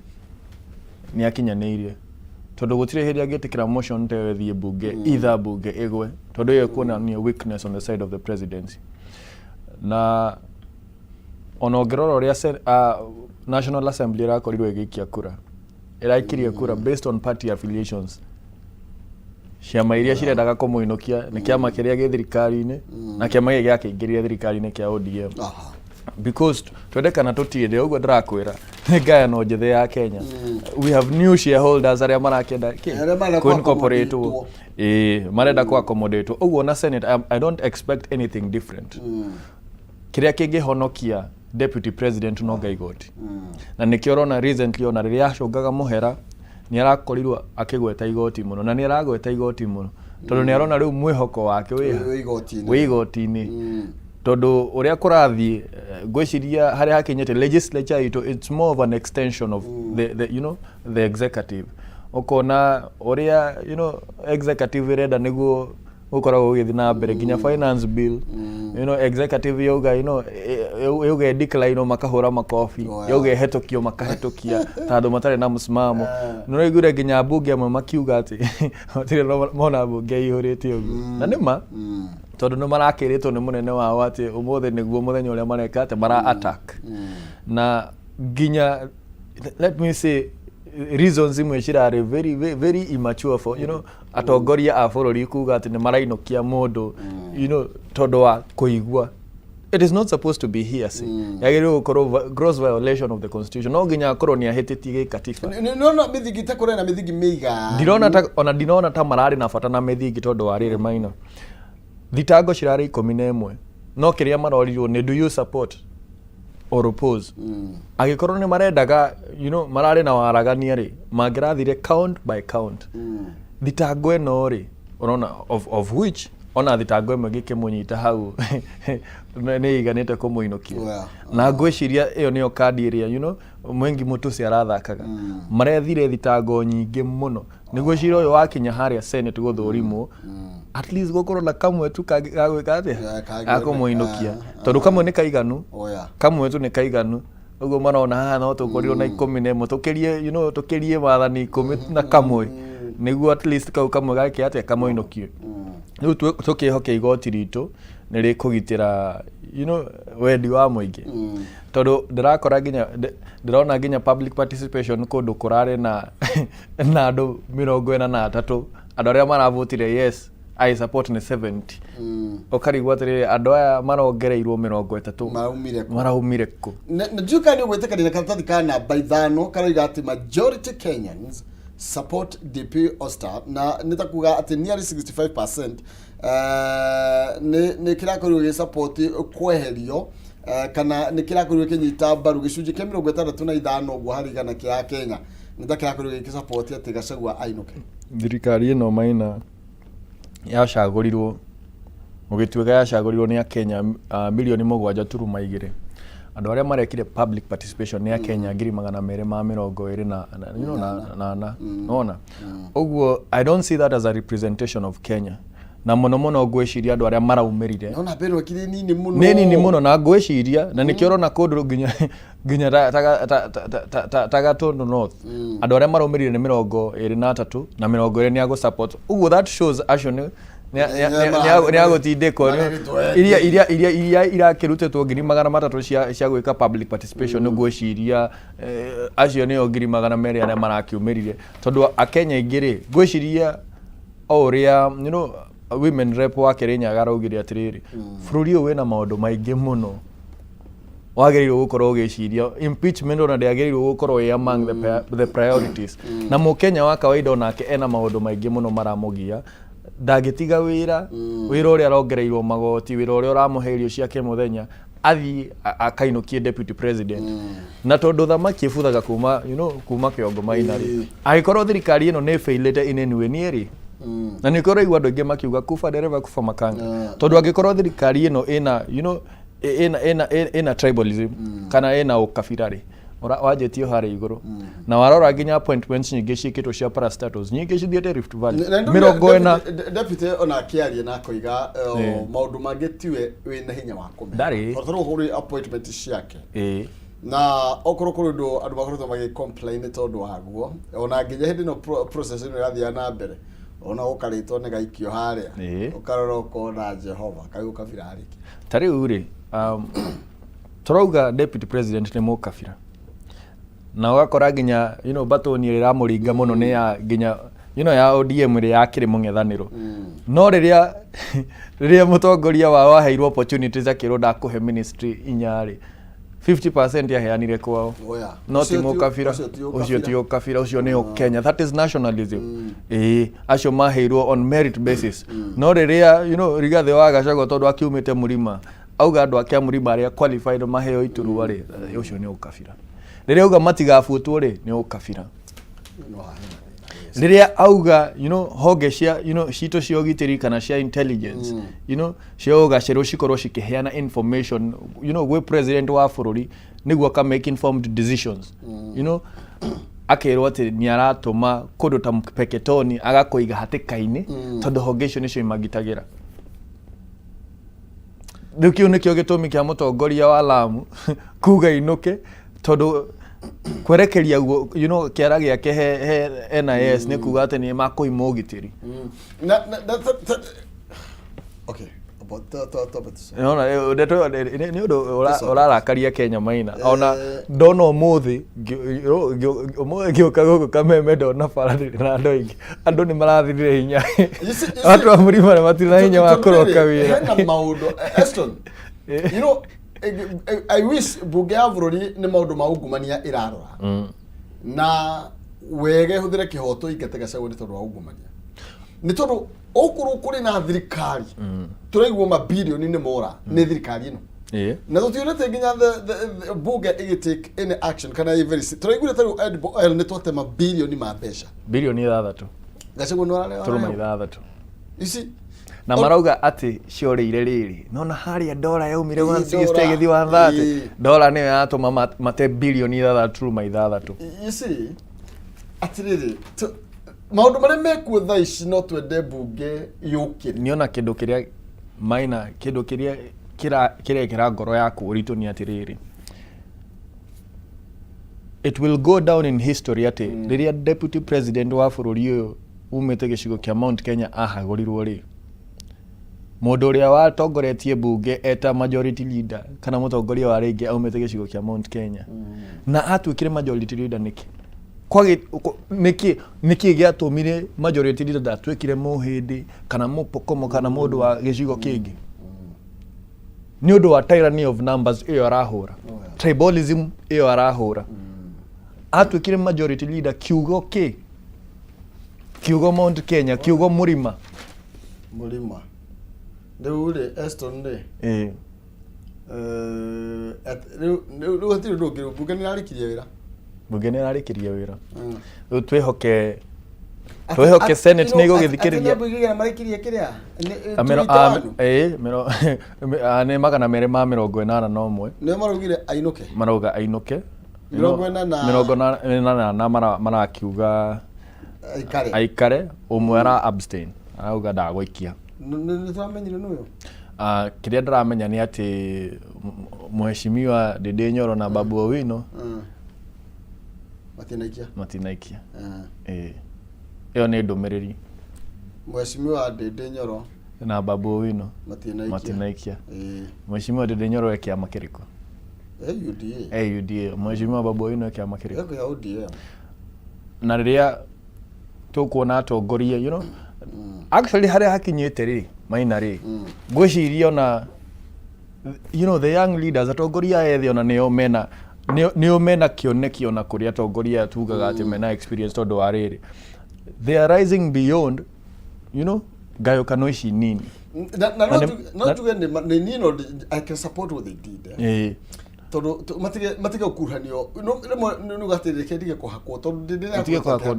nĩ akinyanĩirie, tondũ gũtirĩ hĩndĩ angĩtĩkĩra motion ta ĩyo ĩthiĩ mbunge either mbunge ĩgwe, tondũ ĩyo ĩkuonania weakness on the side of the presidency. Na ona ũngĩrora ũrĩa National Assembly ĩrakorirwo ĩgĩikia kura, ĩraikirie kura based on party affiliations. Ciama iria cirendaga kũmũinũkia nĩ kĩama kĩrĩa gĩ thirikari-inĩ na kĩama gĩkĩ gĩakĩingĩrire thirikari-inĩ kĩa ODM. Because twende kana tũtiende, ũguo ndĩrakwĩra, nĩ ngayano njĩthĩ ya Kenya. We have new shareholders arĩa marakĩenda kĩ? Arĩa marenda Kũ-incorporate-wo. kũ-accommodate-wo. Ĩĩ, marenda kũ accommodate. Ũguo na Senate, I don't expect anything different. Kĩrĩa kĩngĩhonokia deputy president no nga igoti, na nĩkĩo ũrona recently ona rĩrĩa acũngaga mũhera nĩ arakorirwo akĩgweta igoti mũno, na nĩ aragweta igoti mũno tondũ nĩ arona rĩu mwĩhoko wake wĩ Wĩ igoti-inĩ. Wĩ igoti-inĩ, tondũ ũrĩa kũrathiĩ, ngwĩciria harĩa hakinyĩte legislature itũ, it's more of an extension of the, you know, the executive. Ũkona ũrĩa executive ĩrenda nĩguo gũkoragwo gũgĩthiĩ na mbere, nginya finance bill, executive yauga yauga decline, makahũra makobi. Yauga ĩhetũkio, makahĩtũkia ta andũ matarĩ na msimamo. Nĩ ũraiguire nginya mbunge amwe makiuga atĩ matirĩ mona mbunge ĩihũrĩte ũguo, na nĩ ma, tondũ nĩ marakĩrĩtwo nĩ mũnene wao atĩ ũmũthĩ nĩguo mũthenya ũrĩa mareka atĩ mara attack. Na nginya, let me say, reasons imwe cirarĩ very, very, very immature for atongoria a bũrũri kuga atĩ nĩ marainũkia mũndũ tondũ wa kũigua. It is not supposed to be hearsay. Yagĩrĩirwo gũkorwo gross violation of the constitution. No nginya akorwo nĩ ahĩtĩtie gĩkatiba. Nona mĩthingi ta kũrĩ na mĩthingi mĩiganu? Ndirona ta, ona ndinona ta mararĩ na bata na mĩthingi, tondũ wa rĩrĩ, maina, thitango cirarĩ 11, no kĩrĩa marorirwo nĩ "Do you support or oppose?" Angĩkorwo nĩ marendaga mararĩ na waragania rĩ, mangĩrathire count by count. Thitango ĩno rĩ, ũrona, of which ona thitango ĩmwe gĩkĩmũnyita hau nĩ ĩiganĩte kũmũinũkia. Na ngwĩciria ĩyo nĩyo kandi ĩrĩa Mwengi Mũtũci arathakaga. Marethire thitango nyingĩ mũno nĩguo cira ũyũ wakinya harĩa Senate gũthũrimwo, at least gũkorwo na kamwe tu gagwĩka atĩa? Yeah, Gakũmũinũkia, tondũ kamwe nĩ kaiganu. Kamwe tu nĩ kaiganu. Ũguo marona haha no tũkorirwo na 11, tũkĩrie tũkĩrie maathani 11 nĩguo at least kau kamwe gake atĩa, kamũinũkie. Rĩu tũkĩhoke igoti ritũ nĩ rĩkũgitĩra wendi wa mũingĩ, tondũ ndĩrakora nginya ndĩrona nginya public participation kũndũ kũrarĩ na andũ 43, andũ arĩa maravotire yes. I support nĩ 70. Ũkarigwo atĩrĩrĩ, andũ aya marongereirwo 30 Maraumire kũ? Maraumire kũ? Na ndiũĩ kana nĩ ũgwĩtĩkania na karatathi ka namba 5 karoiga atĩ majority Kenyans support DP Oster, na nĩ ta kuga atĩ nearly 65% nĩ kĩrakorirwo gĩ support kweherio, kana nĩ kĩrakorirwo kĩnyita mbaru gĩcunjĩ kĩa 65 ũguo harĩ igana kĩa Kenya nĩ ta kĩrakorirwo gĩkĩ support atĩ Gachagua ainũke. Thirikari ĩno, Maina, yacagũrirwo, gũgĩtuĩka yacagũrirwo nĩ akenya 7.2 milioni. Andũ arĩa marekire public participation nĩ akenya 224,000 na, you know, na nona ũguo. I don't see that as a representation of Kenya, na mũno mũno ngwĩciria andũ arĩa maraumĩrire No namba ĩno ĩkĩrĩ nini mũno. Nĩ nini mũno, na ngwĩciria na nĩkĩo ũrona kũndũ nginya ta Gatũndũ North, andũ arĩa maraumĩrire nĩ 23 na 20 nĩ agũ support ũguo. That shows acio nĩ agũtindĩkwo. Marĩrĩtwo. Iria irakĩrutĩtwo 300,000 cia gwĩka public participation, nĩ ngwĩciria acio nĩo 200,000 arĩa marakiumĩrire, tondũ akenya aingĩ rĩ, ngwĩciria o ũrĩa women rep wa Kĩrĩnyaga araugire atĩrĩrĩ, bũrũri ũyũ wĩna maũndũ maingĩ mũno wagĩrĩirwo gũkorwo ũgĩciria. Impeachment ona ndĩagĩrĩirwo gũkorwo ĩ among the priorities, na mũkenya wa kawaida onake ena maũndũ maingĩ mũno maramũgia. Ndangĩtiga wĩra ũrĩa arongereirwo magoti, wĩra ũrĩa ũramũhe irio ciake mũthenya, athiĩ akainũkie deputy president. Na tondũ thamaki ĩbuthaga kuma kuma kĩongo, Maina rĩ, angĩkorwo thirikari ĩno nĩ ĩbĩilĩte in any way, niĩ rĩ, na nĩkĩo ũraigua andũ aingĩ makiuga kufa dereva kufa makanga, tondũ angĩkorwo thirikari ĩno ĩna you know ĩna ĩna ĩna tribalism kana ĩna ũkabira rĩ, wanjĩtie harĩa igũrũ na warora nginya appointments nyingĩ ciĩkĩtwo cia parastatals, nyingĩ cithiĩte Rift Valley, Na 40. Deputy ona akĩaria na akoiga maũndũ mangĩ tiwe wĩna hinya wa kũmenya. Ndarĩ. Tondũ tarĩu kũrĩ appointment ciake na okorwo kũrĩ ũndũ andũ makoretwo magĩ complain tondũ waguo, ona nginya hĩndĩ ĩno process ĩno ĩrathiĩ na mbere, ona gũkarĩtwo nĩ gaikio harĩa, ũkarora ũkona Jehova kaĩ ũkabira harĩki. Ta rĩu rĩ, tũrauga deputy president nĩ mũkabira, na ũgakora nginya batoni ĩrĩa ĩramũringa mũno nĩ ya nginya ya ODM ĩrĩa yakĩrĩ mũng'ethanĩro. No rĩrĩa mũtongoria wao aheirwo opportunities, akĩrwo ndakũhe ministry inya rĩ, 50% yaheanire kwao. Oya. No ti Ũcio mũkabira. Ũcio ti Ũcio ti ũkabira. ũkabira, ũcio nĩ ũkenya. That is nationalism. Ĩĩ, acio maheirwo on merit basis. No rĩrĩa Rigathĩ wa Gachagua, tondũ akiumĩte mũrima, auga andũ ake a mũrima arĩa qualified maheo iturwa rĩ, ũcio nĩ ũkabira. Rĩrĩa auga matigabutwo rĩ, nĩ ũkabira. No haha. Rĩrĩa auga honge cia citũ cia ũgitĩri kana cia intelligence cia ũgacerwo cikorwo cikĩheana information gwĩ president wa bũrũri nĩguo aka make informed decisions, akerwo atĩ nĩ aratũma kũndũ ta Mpeketoni agakũiga hatĩka-inĩ, tondũ honge icio nĩcio imagitagĩra. Rĩu kĩu nĩkĩo gĩtũmi kĩa mũtongoria wa Lamu kuga inũke, tondũ kwerekeria guo kĩara gĩake he NIS nĩ kuga atĩ nĩ makũima ũgitĩri. Na okay, about ta ta Nĩwona, ndeto ĩyo nĩ ũndũ ũrarakaria Kenya, Maina. Ona ndona ũmũthĩ ũmũthĩ ngĩũka gũkũ Kameme, ndona bara ndĩrĩ na andũ aingĩ, andũ nĩ marathirire hinya. You see, Andũ a mũrima nĩ matirĩ na hinya wa kũroka wĩra. Hena maũndũ, Eston, I wish bunge ya bũrũri nĩ maũndũ ma ungumania ĩrarora na wega ĩhũthĩre kĩhoto ingate Gachagua nĩ tondũ wa ungumania, nĩ tondũ okorwo kũrĩ na thirikari tũraigua mabirioni nĩ mora nĩ thirikari ĩno, na tũtionete nginya the bunge ĩgĩ take any action kana ĩ very tũraiguire ta rĩu Edible Oil nĩ twatema birioni ma mbeca. 6 birioni Gachagua nĩ arareo. 6.6. You see. Na marauga atĩ ciorĩire rĩrĩ nona harĩa ndora yaumire 160 ndora. ĩgĩthiĩ 130. Ndora nĩyo yatũma mate 6.6 birioni. You see, atĩrĩrĩ, maũndũ marĩa mekuo thaa ici no twende mbunge yũkĩre. Nĩona kĩndũ kĩrĩa, Maina, kĩndũ kĩrĩa kĩrekĩra ngoro yaku ũritũ nĩ atĩrĩrĩ, it will go down in history atĩ rĩrĩa deputy president wa bũrũri ũyũ umĩte gĩcigo kĩa Mount Kenya ahagũrirwo rĩ, mũndũ ũrĩa watongoretie mbunge eta majority leader kana mũtongoria wa rĩngĩ aumĩte gĩcigo kĩa Mount Kenya, na atuĩkire majority leader nĩkĩ? Kwagĩ nĩkĩ nĩkĩ gĩatũmire majority leader ndatuĩkire mũhĩndĩ kana mũpokomo kana mũndũ wa gĩcigo kĩngĩ? Nĩ ũndũ wa tyranny of numbers ĩyo arahũra, tribalism ĩyo arahũra. Atuĩkire majority leader kiugo kĩ? Kiugo Mount Kenya, kiugo mũrima. Mũrima. Rĩu rĩ, Eston rĩ, rĩu rĩu hatirĩ ũndũ ũngĩ, rĩu mbunge nĩ ĩrarĩkirie wĩra. Mbunge nĩ ĩrarĩkirie wĩra. Rĩu twĩhoke twĩhoke Senate nĩ ĩgũgĩthikĩrĩria. Atĩ marĩkirie kĩrĩa? A ĩĩ, nĩ 281. Nĩo maraugire ainũke. Marauga ainũke. 84. 88 marakiuga aikare. Aikare. Ũmwe ara abstain, arauga ndagũikia. Nĩ tũramenyire nĩ ũyũ. Ah, kĩrĩa ndĩramenya nĩ atĩ Mheshimiwa Ndindi Nyoro na Babu Owino Matinaikia. Matinaikia. Ĩĩ, ĩyo nĩ ndũmĩrĩri. Mheshimiwa Ndindi Nyoro na Babu Owino matinaikia. Matinaikia. Mheshimiwa Ndindi Nyoro e kĩama kĩrĩkũ? UDA. E UDA. Mheshimiwa Babu Owino e kĩama kĩrĩkũ? Eko ya ODM. Na rĩrĩa tũkuona atongoria, actually harĩa hakinyĩte rĩ, Maina rĩ, ngwĩciria ona the young leaders, atongoria aya ethĩ, ona nĩo mena nĩo mena kĩoneki ona kũrĩ atongoria aya tugaga atĩ mena experience, tondũ wa rĩrĩ, they are rising beyond ngayũkano ici nini. Na Na no no tuge nĩ niĩ no I can support what they did. Tondũ matige matige gũkuruhanio. No rĩmwe nĩ uga atĩ reke ndige kũhakwo tondũ ndĩ Matige kũhakwo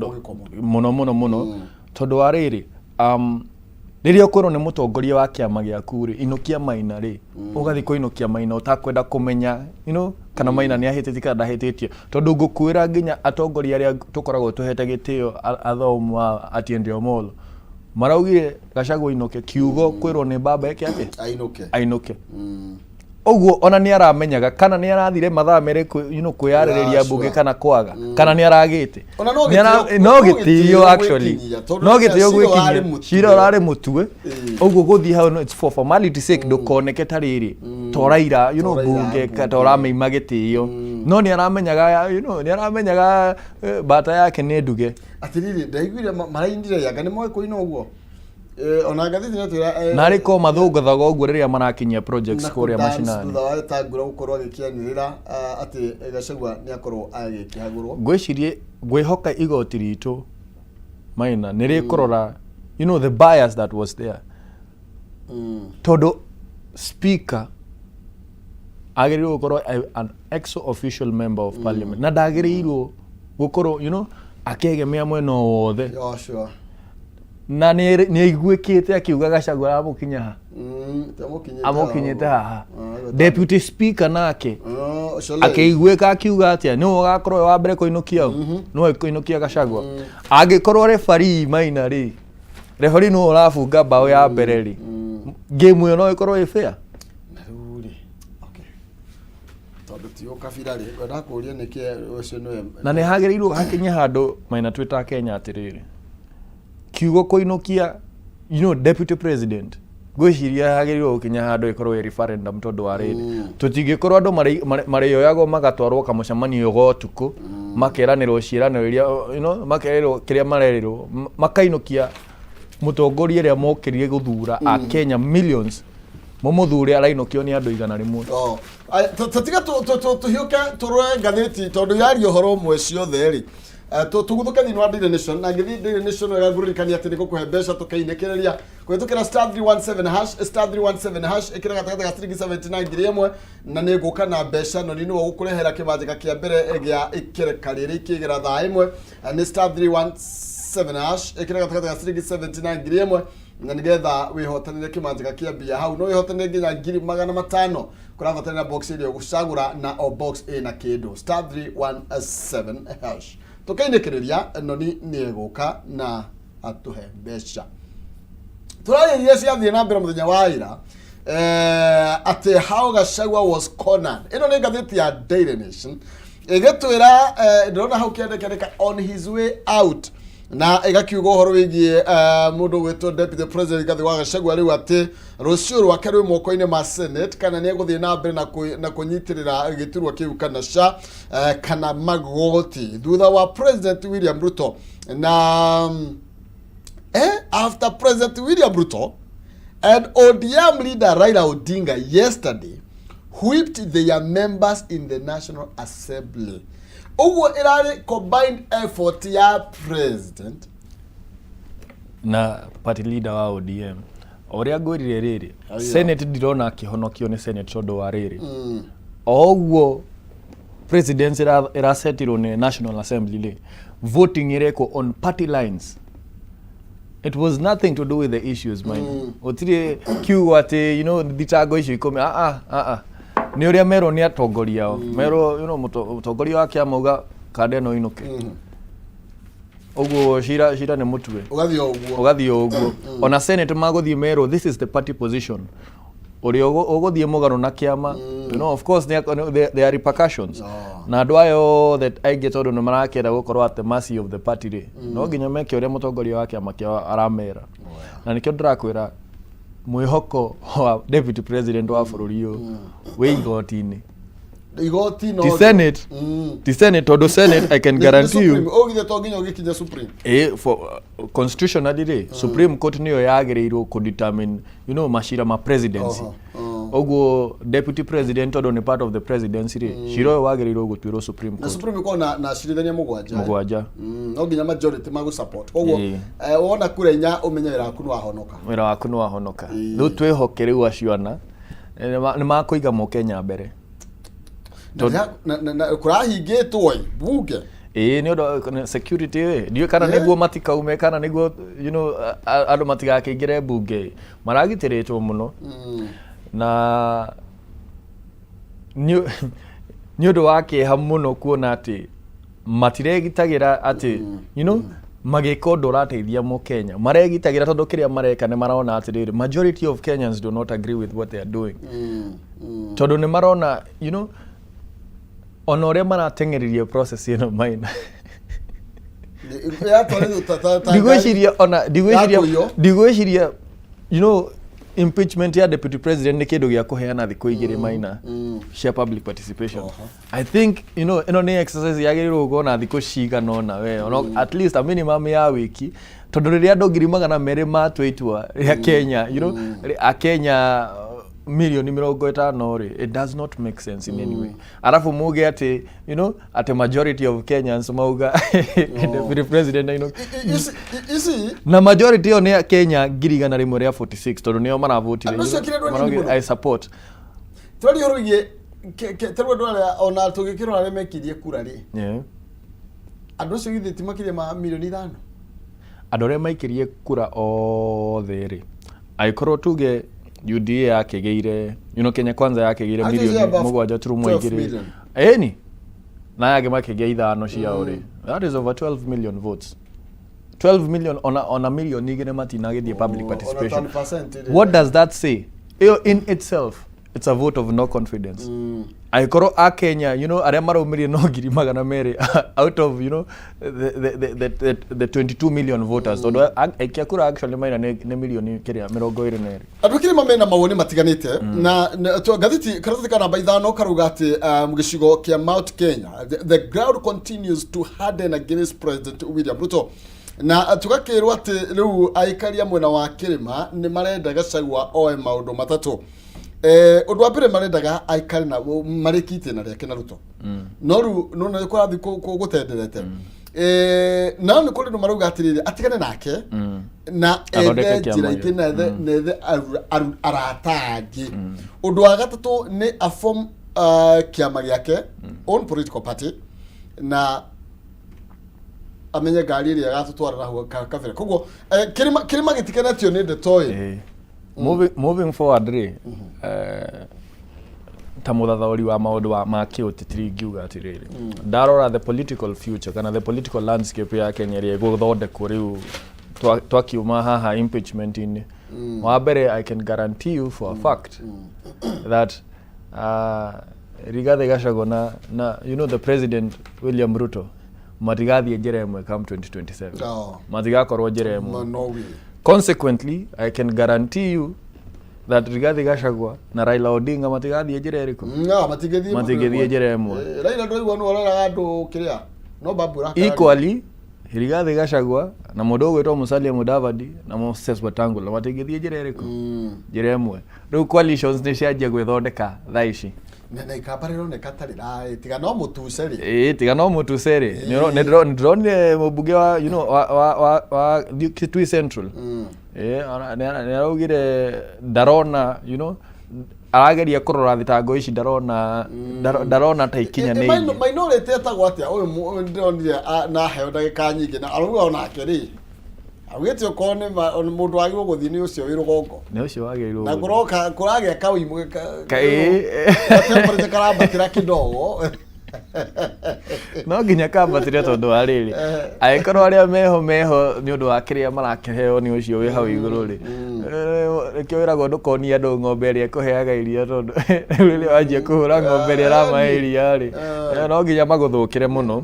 mũno mũno mũno, tondũ wa rĩrĩ, rĩrĩa ũkwĩrwo nĩ mũtongoria wa kĩama gĩaku rĩ, inũkia Maina rĩ, ũgathiĩ kũinũkia Maina ũtakwenda kũmenya kana Maina nĩ ahĩtĩtie kana ndahĩtĩtie, tondũ ngũkwĩra nginya atongoria arĩa tũkoragwo tũhete gĩtĩo, athomu a Atieno Omolo, maraugire Gachagua inũke, kiugo kwĩrwo nĩ baba eke atĩa? Ainũke. Ainũke. Ũguo ona nĩ aramenyaga kana nĩ arathire mathaa merĩ kwĩyarĩrĩria mbunge kana kwaga kana nĩ aragĩte. Ona no no no gĩtĩo gĩtĩo actually gwĩkinyia, tondũ no gĩtĩo cira ũrarĩ gwĩkinyia mũtue. Cira ũrarĩ mũtue. Ũguo gũthiĩ hau, no, it's for formality sake, ndũkoneke ta rĩrĩ toraira Toraira mbunge mbunge. toramĩima gĩtĩo, no nĩ aramenyaga nĩ aramenyaga bata yake nĩ nduge. Atĩrĩrĩ, ndaiguire marainire yanga nĩ moĩ kũina ũguo. Ona ngathĩti nĩ twĩra Na arĩ ko mathũngũthaga ũguo rĩrĩa marakinyia projects na kũrĩa kũdance macinani. Thutha wa Wetangula gũkorwo agĩkĩanĩrĩra atĩ Gachagua nĩ akorwo agĩkĩhagũrwo. Ngwĩcirie ngwĩhoka igoti ritũ, Maina, nĩ rĩkũrora the bias that was there, tondũ speaker agĩrĩirwo gũkorwo an ex official member of parliament na ndagĩrĩirwo gũkorwo akĩegemea mwena o wothe. Na nĩ aiguĩkĩte akiuga Gachagua aramũkinya ha? Amũkinyĩte haha. Deputy speaker nake akĩiguĩka akiuga atĩa? Nĩwe ũgakorwo wĩ wa mbere kũinũkia ũ? Nĩwe kũinũkia Gachagua. Angĩkorwo referee, Maina rĩ, referee nĩwe ũrabunga mbaũ ya mbere rĩ, game ĩyo no ĩkorwo ĩ fair? Na rĩu rĩ, okay, tondũ ti ũkabira rĩ, ngwenda kũũria nĩkĩ ũcio nĩwe. Na nĩ hagĩrĩirwo hakinye handũ, Maina, twĩ ta Kenya atĩrĩrĩ, kiugo kũinũkia deputy president, ngwĩciria hagĩrĩirwo gũkinya handũ ĩkorwo ĩ referendum, tondũ wa rĩrĩ, tũtingĩkorwo andũ marĩoyagwo magatwarwo kamũcemanio ga ũtukũ, makeranĩrwo ciĩranĩro iria makerĩrwo kĩrĩa marerĩrwo, makainũkia mũtongoria ũrĩa mokĩrire gũthura a Kenya millions mũmũthure, arainũkio nĩ andũ 100. Oh. Aya, tũtiga tũhiũke tũrore ngathĩti tondũ yaria ũhoro ũmwe ciothe rĩ. Tũguthũke thĩinĩ wa Daily Nation, na ngĩthiĩ Daily Nation wega ngũririkania atĩ nĩ ngũkũhe mbeca tũkĩinĩkĩrĩria kũhĩtũkĩra *317 hash, *317 hash, ĩkĩra gatagatĩ ga ciringi 70 na 1000 na nĩ ngũka na mbeca, no nĩ nĩwe gũkũrehera kĩmanjĩka kĩa mbere gĩa ikereka rĩrĩ ikĩgera thaa 1. Nĩ *317 hash, ĩkĩra gatagatĩ ga ciringi 70 na 1000 na nĩgetha wĩhotanĩre kĩmanjĩka kĩa mbia hau. No wĩhotanĩre nginya 500,000. Kũrabatarĩra box ĩrĩa ũgũcagũra na o box ĩna kĩndũ. *317 hash. Tũkĩinĩkĩrĩria, noni nĩ egũka na atũhe mbeca. Tũrarĩria iria ciathiĩ na mbere mũthenya wa ira, atĩ how Gachagua was cornered. Ĩno nĩ ngathĩti ya Daily Nation ĩgĩtwĩra, ndĩrona hau kĩandĩkandĩka on his way out. Na ĩgakiuga ũhoro wĩgiĩ mũndũ ũgwĩtwo Deputy President Rigathĩ wa Gachagua rĩu atĩ rũciũ rwake rwĩ moko-inĩ ma Senate kana nĩ egũthiĩ na mbere na kũnyitĩrĩra gĩturwa kĩu kana ca kana magoti thutha wa President William Ruto na after President William Ruto and ODM leader Raila Odinga yesterday whipped their members in the National Assembly. Ũguo ĩrarĩ combined effort ya president na party leader wa ODM. O ũrĩa ngwĩrire rĩrĩ, Aya. Senate ndirona akĩhonokio nĩ Senate tondũ wa rĩrĩ, o ũguo presidency ĩrasetirwo nĩ National Assembly rĩ, voting ĩrekwo on party lines. It was nothing to do with the issues, mind. Gũtirĩ kiugo atĩ thitango icio 10. Ah, ah, ah, ah. Nĩ ũrĩa merwo nĩ atongoria ao, merwo mũtongoria wa kĩama uga kanda ĩno ĩinũke. Ũguo cira nĩ mũtue. Ũgathiĩ o ũguo. Ũgathiĩ o ũguo. Ona Senate magũthiĩ merwo this is the party position, ũrĩa ũgũthiĩ mũgarũ na kĩama, of course there are repercussions. Na andũ aya othe aingĩ, tondũ nĩ marakĩenda gũkorwo at the mercy of the party rĩ, no nginya meke ũrĩa mũtongoria wa kĩama kĩao aramera. Na nĩkĩo ndĩrakwĩra mwĩhoko wa deputy president wa bũrũri ũyũ wĩ igoti-inĩ. Igoti no Ti Senate. Ti Senate, tondũ Senate, I can guarantee you, Ũgithe to nginya ũgĩkinye Supreme. For constitutionally rĩ, Supreme Court nĩyo yagĩrĩirwo kũ determine macira ma presidency. Ũguo deputy president, tondũ nĩ part of the presidency rĩ, cira ũyũ wagĩrĩirwo gũtuĩrwo Supreme Na Court. Supreme ĩkoragwo na acirithania 7. 7. No nginya majority magũ support, koguo wona kura 4, ũmenye wĩra waku nĩ wahonoka. Wĩra waku nĩ wahonoka. Rĩu twĩhoke rĩu acio ana nĩ makũiga mũkenya mbere. Na kũrahingĩtwo ĩ bunge. Ĩĩ, nĩ ũndũ wa security ĩ, ndiũĩ kana nĩguo matikaume kana nĩguo andũ matigakĩingĩre mbunge, maragitĩrĩtwo mũno. Na nĩ ũndũ wa kĩeha mũno kuona atĩ matiregitagĩra atĩ magĩka ũndũ ũrateithia mũkenya. Maregitagĩra tondũ kĩrĩa mareka nĩ marona atĩrĩrĩ, majority of Kenyans do not agree with what they are doing, tondũ nĩ marona ona ũrĩa marateng'eririe process ĩno maina. Yatwarĩtwo ta Ndigwĩciria ona ndigwĩciria Yakũiywo. Ndigwĩciria impeachment ya deputy president nĩ kĩndũ gĩa kũheana thikũ 2 maina cia public participation. I think ĩno nĩ exercise yagĩrĩirwo gũkorwo na thikũ cigana ũna we ona at least a minimum ya wiki, tondũ rĩrĩa andũ 200,000 matua itua rĩa Kenya, akenya milioni 50 rĩ, it does not make sense in any way. Arabu muge atĩ atĩ majority of Kenyans mauga deputy president Ici na majority ĩyo nĩ Kenya 146,000, tondũ nĩo maravotire. Andũ acio akĩrĩ andũ anini mũno. I support. Twaria ũhoro wĩgiĩ tarĩu andũ arĩa ona tũgĩkĩrora arĩa mekirie kura rĩ, andũ acio githĩ ti makĩria ma milioni 5? Andũ arĩa maikirie kura othe rĩ, angĩkorwo tuge UDA yakĩgĩire, Kenya Kwanza yakĩgĩire Actually, milioni above 7 turumo 12 2 million. Ĩni na yangĩ makĩgĩa 5 ciao rĩ, that is over 12 million votes. 12 million, ona milioni 2 matinagĩthiĩ public Ona participation. 10% rĩ. What does that say? Ĩyo in itself, it's a vote of no confidence. Angĩkorwo a Kenya arĩa maraumĩrire no 200,000 out of the 22 million voters, tondũ aikia kura actually maina nĩ milioni kĩrĩa 22. Andũ kĩrĩma mena mawoni matiganĩte na ngathĩti karatathi ka namba 5 karauga atĩ gĩcigo kĩa Mount Kenya, the ground continues to harden against President William Ruto, na tũgakĩrwo atĩ rĩu aikaria mwena wa kĩrĩma nĩ marenda Gachagua oe maũndũ matatũ. Ũndũ wa mbere, marendaga aikare na marĩkie itĩna rĩake na Ruto, no rĩu nona kũrathiĩ gũtenderete. No nĩ kũrĩ andũ marauga atĩrĩrĩ, atigane nake na Athondeke ethe kĩama njĩra gĩake. ingĩ na ethe arata angĩ. Ũndũ wa gatatũ nĩ aform kĩama gĩake, own political party, na amenye ngari ĩrĩa ĩgatũtwara na hau kabere. Koguo kĩrĩma gĩtikenetio nĩ ndeto ĩ. Moving forward rĩ, ta mũthathaũri wa maũndũ ma kĩũteti, ingiuga atĩrĩrĩ, ndarora the political future kana the political landscape ya Kenya ĩrĩa ĩgũthondekwo rĩu twakiuma haha impeachment-inĩ, wa mbere, I can guarantee you for a fact that Rigathi Gachagua na the president William Ruto Matigathiĩ njĩra ĩmwe come 2027. No. Matigakorwo njĩra ĩmwe. No way. Consequently, I can guarantee you that Rigathi Gachagua na Raila Odinga matigathiĩ njĩra ĩrĩkũ? No, matingĩthiĩ. Matingĩthiĩ njĩra ĩmwe. Eh, Raila ndũraigua nĩ ũroraga andũ kĩrĩa no babu ũrakararia. Equally, Rigathi Gachagua na mũndũ ũgwĩtwo Musalia Mudavadi na Moses Wetangula matingĩthiĩ njĩra ĩrĩkũ? Njĩra ĩmwe. Rĩu coalitions nĩ cianjia gwĩthondeka thaa ici. Na ikamba rĩroneka ta rĩra tiga no mũtuce rĩ. Ĩĩ, tiga no mũtuce rĩ. Nĩ ndĩronire mũmbunge wa you know wa Kitui Central. Ĩĩ, ona nĩ araugire ndarona arageria kũrora thitango ici, ndarona ta ikinyanĩirie. Minority etagwo atĩa ũyũ ũyũ ndĩronire na heo ndagĩka nyingĩ na arauga onake rĩ, augĩte okorwo nĩ ona mũndũ wagĩrĩirwo gũthiĩ nĩ ũcio wĩ rũgongo. Nĩ ũcio wagĩrĩirwo na gũthiĩ. Kũroka kũragĩa kawimũ temperature karambatĩra kidogo. No nginya kambatĩre, tondũ wa rĩrĩ, angĩkorwo arĩa meho nĩ ũndũ wa kĩrĩa marakĩheo nĩ ũcio wĩ hau igũrũ rĩ, nĩkĩo wĩragwo ndũkonie andũ ng'ombe ĩrĩa ĩkũheaga iria, tondũ rĩu rĩrĩa wanjia kũhũra ng'ombe ĩrĩa ĩramahe iria rĩ, no nginya magũthũkĩre mũno.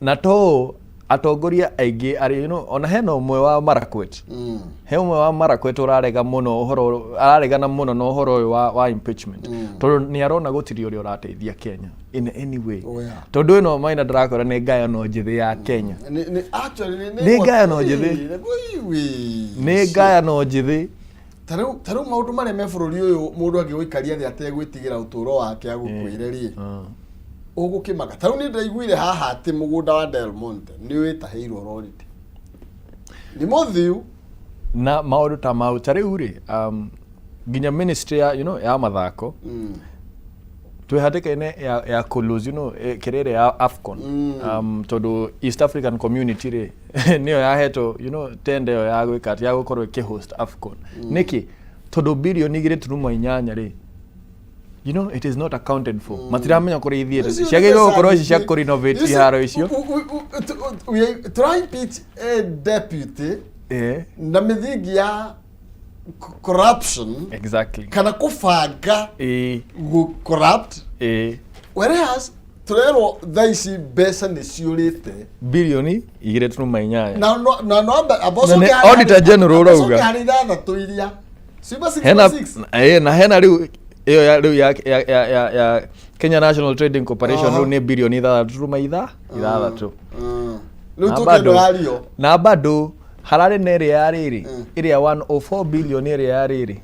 Na to atongoria aingĩ arĩa ona hena ũmwe wa Marakwet, he ũmwe wa Marakwet ũrarega mũno ũhoro, araregana mũno na ũhoro ũyũ wa impeachment, tondũ nĩ arona gũtirĩ ũrĩa ũrateithia Kenya in any way. Oh, yeah. Tondũ ĩno maina ndĩrakora nĩ ngayano njĩthĩ ya Kenya. Actually nĩ Nĩ ngayano njĩthĩ. Nĩ ngayano njĩthĩ. Ta rĩu maũndũ marĩa me bũrũri ũyũ, mũndũ angĩgũikaria thĩ ategwĩtigĩra ũtũũro wake agũkwĩre rĩ, ũgũkĩmaka. Ta rĩu nĩ ndĩraiguire haha atĩ mũgũnda wa Del Monte nĩ wĩtahĩirwo already, nĩ mũthiu. Na maũndũ ta mau, ta rĩu rĩ, nginya ministry ya ya mathako twĩ hatĩka-inĩ ya kũ lose kĩrĩa ĩrĩa ya AFCON, tondũ East African Community rĩ nĩyo yahetwo tender ĩyo ya gwĩka atĩ ya gũkorwo ĩkĩhost AFCON. Nĩkĩ? Tondũ 2.8 birioni rĩ, it is not accounted for. Matiramenya kũrĩa ithiĩte. Icio nĩ Ciagĩrĩirwo mbeca gũkorwo ici cia nyingĩ. kũrenovate You see, iharo icio. Tũra impeach a deputy na mĩthingi ya corruption kana kũbanga gũ corrupt, whereas tũrerwo thaa ici mbeca nĩ ciũrĩte. 2.8 birioni. Na no amba amba Na nĩ ũcoke harĩ- Auditor General amba ũrauga. ũcoke harĩ ithathatũ iria ciuma Hena 66. na hena rĩu ĩyo ya rĩu ya Kenya National Trading Corporation. Rĩu nĩ 6.6 birioni. Rĩu Na tũkĩndũ yario. Na bado hararĩ na ĩrĩa ya rĩrĩ, ĩrĩa 104 billion, ĩrĩa ya rĩrĩ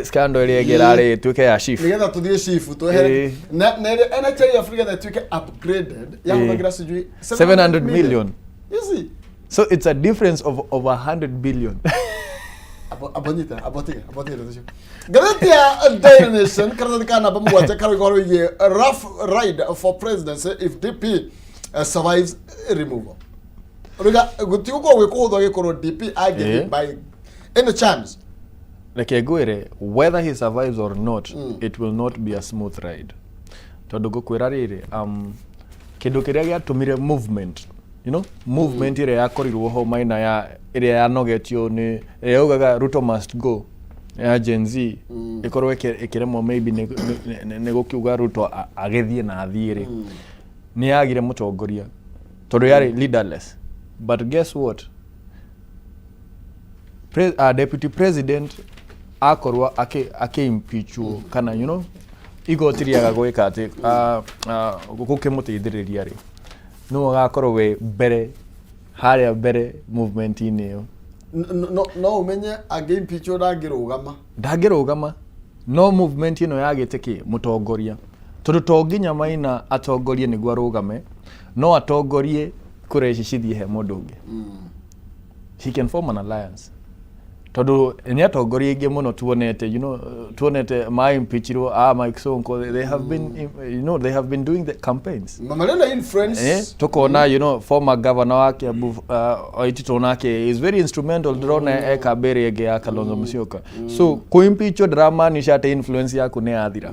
scandal ĩrĩa ĩngĩ ĩrarĩ ĩtuĩke ya SHIF. Nigetha tuthiĩ SHIF twehere na ĩrĩa NHIF nĩgetha ĩtuĩke upgraded yahũthagĩra sijui 700 million. You see? So it's a difference of over 100 billion. Abo nyita, abo tiga, abo tiga ũcio. Ngathĩti ya Daily Nation, karatathi ka namba 7, karauga ũhoro wĩgiĩ rough ride for presidency if DP survives removal. Rĩga gũtigũkorwo gwĩ kũhũthũ angĩkorwo DP angĩthiĩ by any chance. Reke ngwĩre, whether he survives or not, it will not be a smooth ride, tondũ ngũkwĩra rĩrĩ, kĩndũ kĩrĩa gĩatũmire movement ĩrĩa yakorirwo ho maina ya ĩrĩa yanogetio nĩ ĩrĩa yaugaga "Ruto must go" ya Gen Z ĩkorwo ĩkĩremwo maybe nĩ gũkiuga Ruto agĩthiĩ na athiĩ rĩ, nĩ yagire mũtongoria tondũ yarĩ leaderless. But guess what? Deputy president akorwo akĩ impeachwo kana igoti rĩaga gwĩka atĩ gũkĩmũteithĩrĩria rĩ, nĩwe ũgakorwo wĩ mbere harĩa mbere movement-inĩ ĩyo. No ũmenye angĩ impeachwo ndangĩrũgama. Ndangĩrũgama, no movement ĩno yagĩte kĩ mũtongoria, tondũ to nginya Maina atongorie nĩguo arũgame. No atongorie kũrĩa ici cithiĩ he mũndũ ũngĩ. He can form an alliance, tondũ nĩ atongoria aingĩ mũno tuonete tuonete maimpeachirwo, ah, Mike Sonko, they have been you know they have been doing the campaigns. Marĩ na influence. Tukona former governor wa Kiambu, Waititu, nake is very instrumental. Ndĩrona e kambĩrĩ ĩngĩ ya Kalonzo Musyoka. So kũimpeachwo ndĩramaanisha atĩ influence yaku nĩ yathira.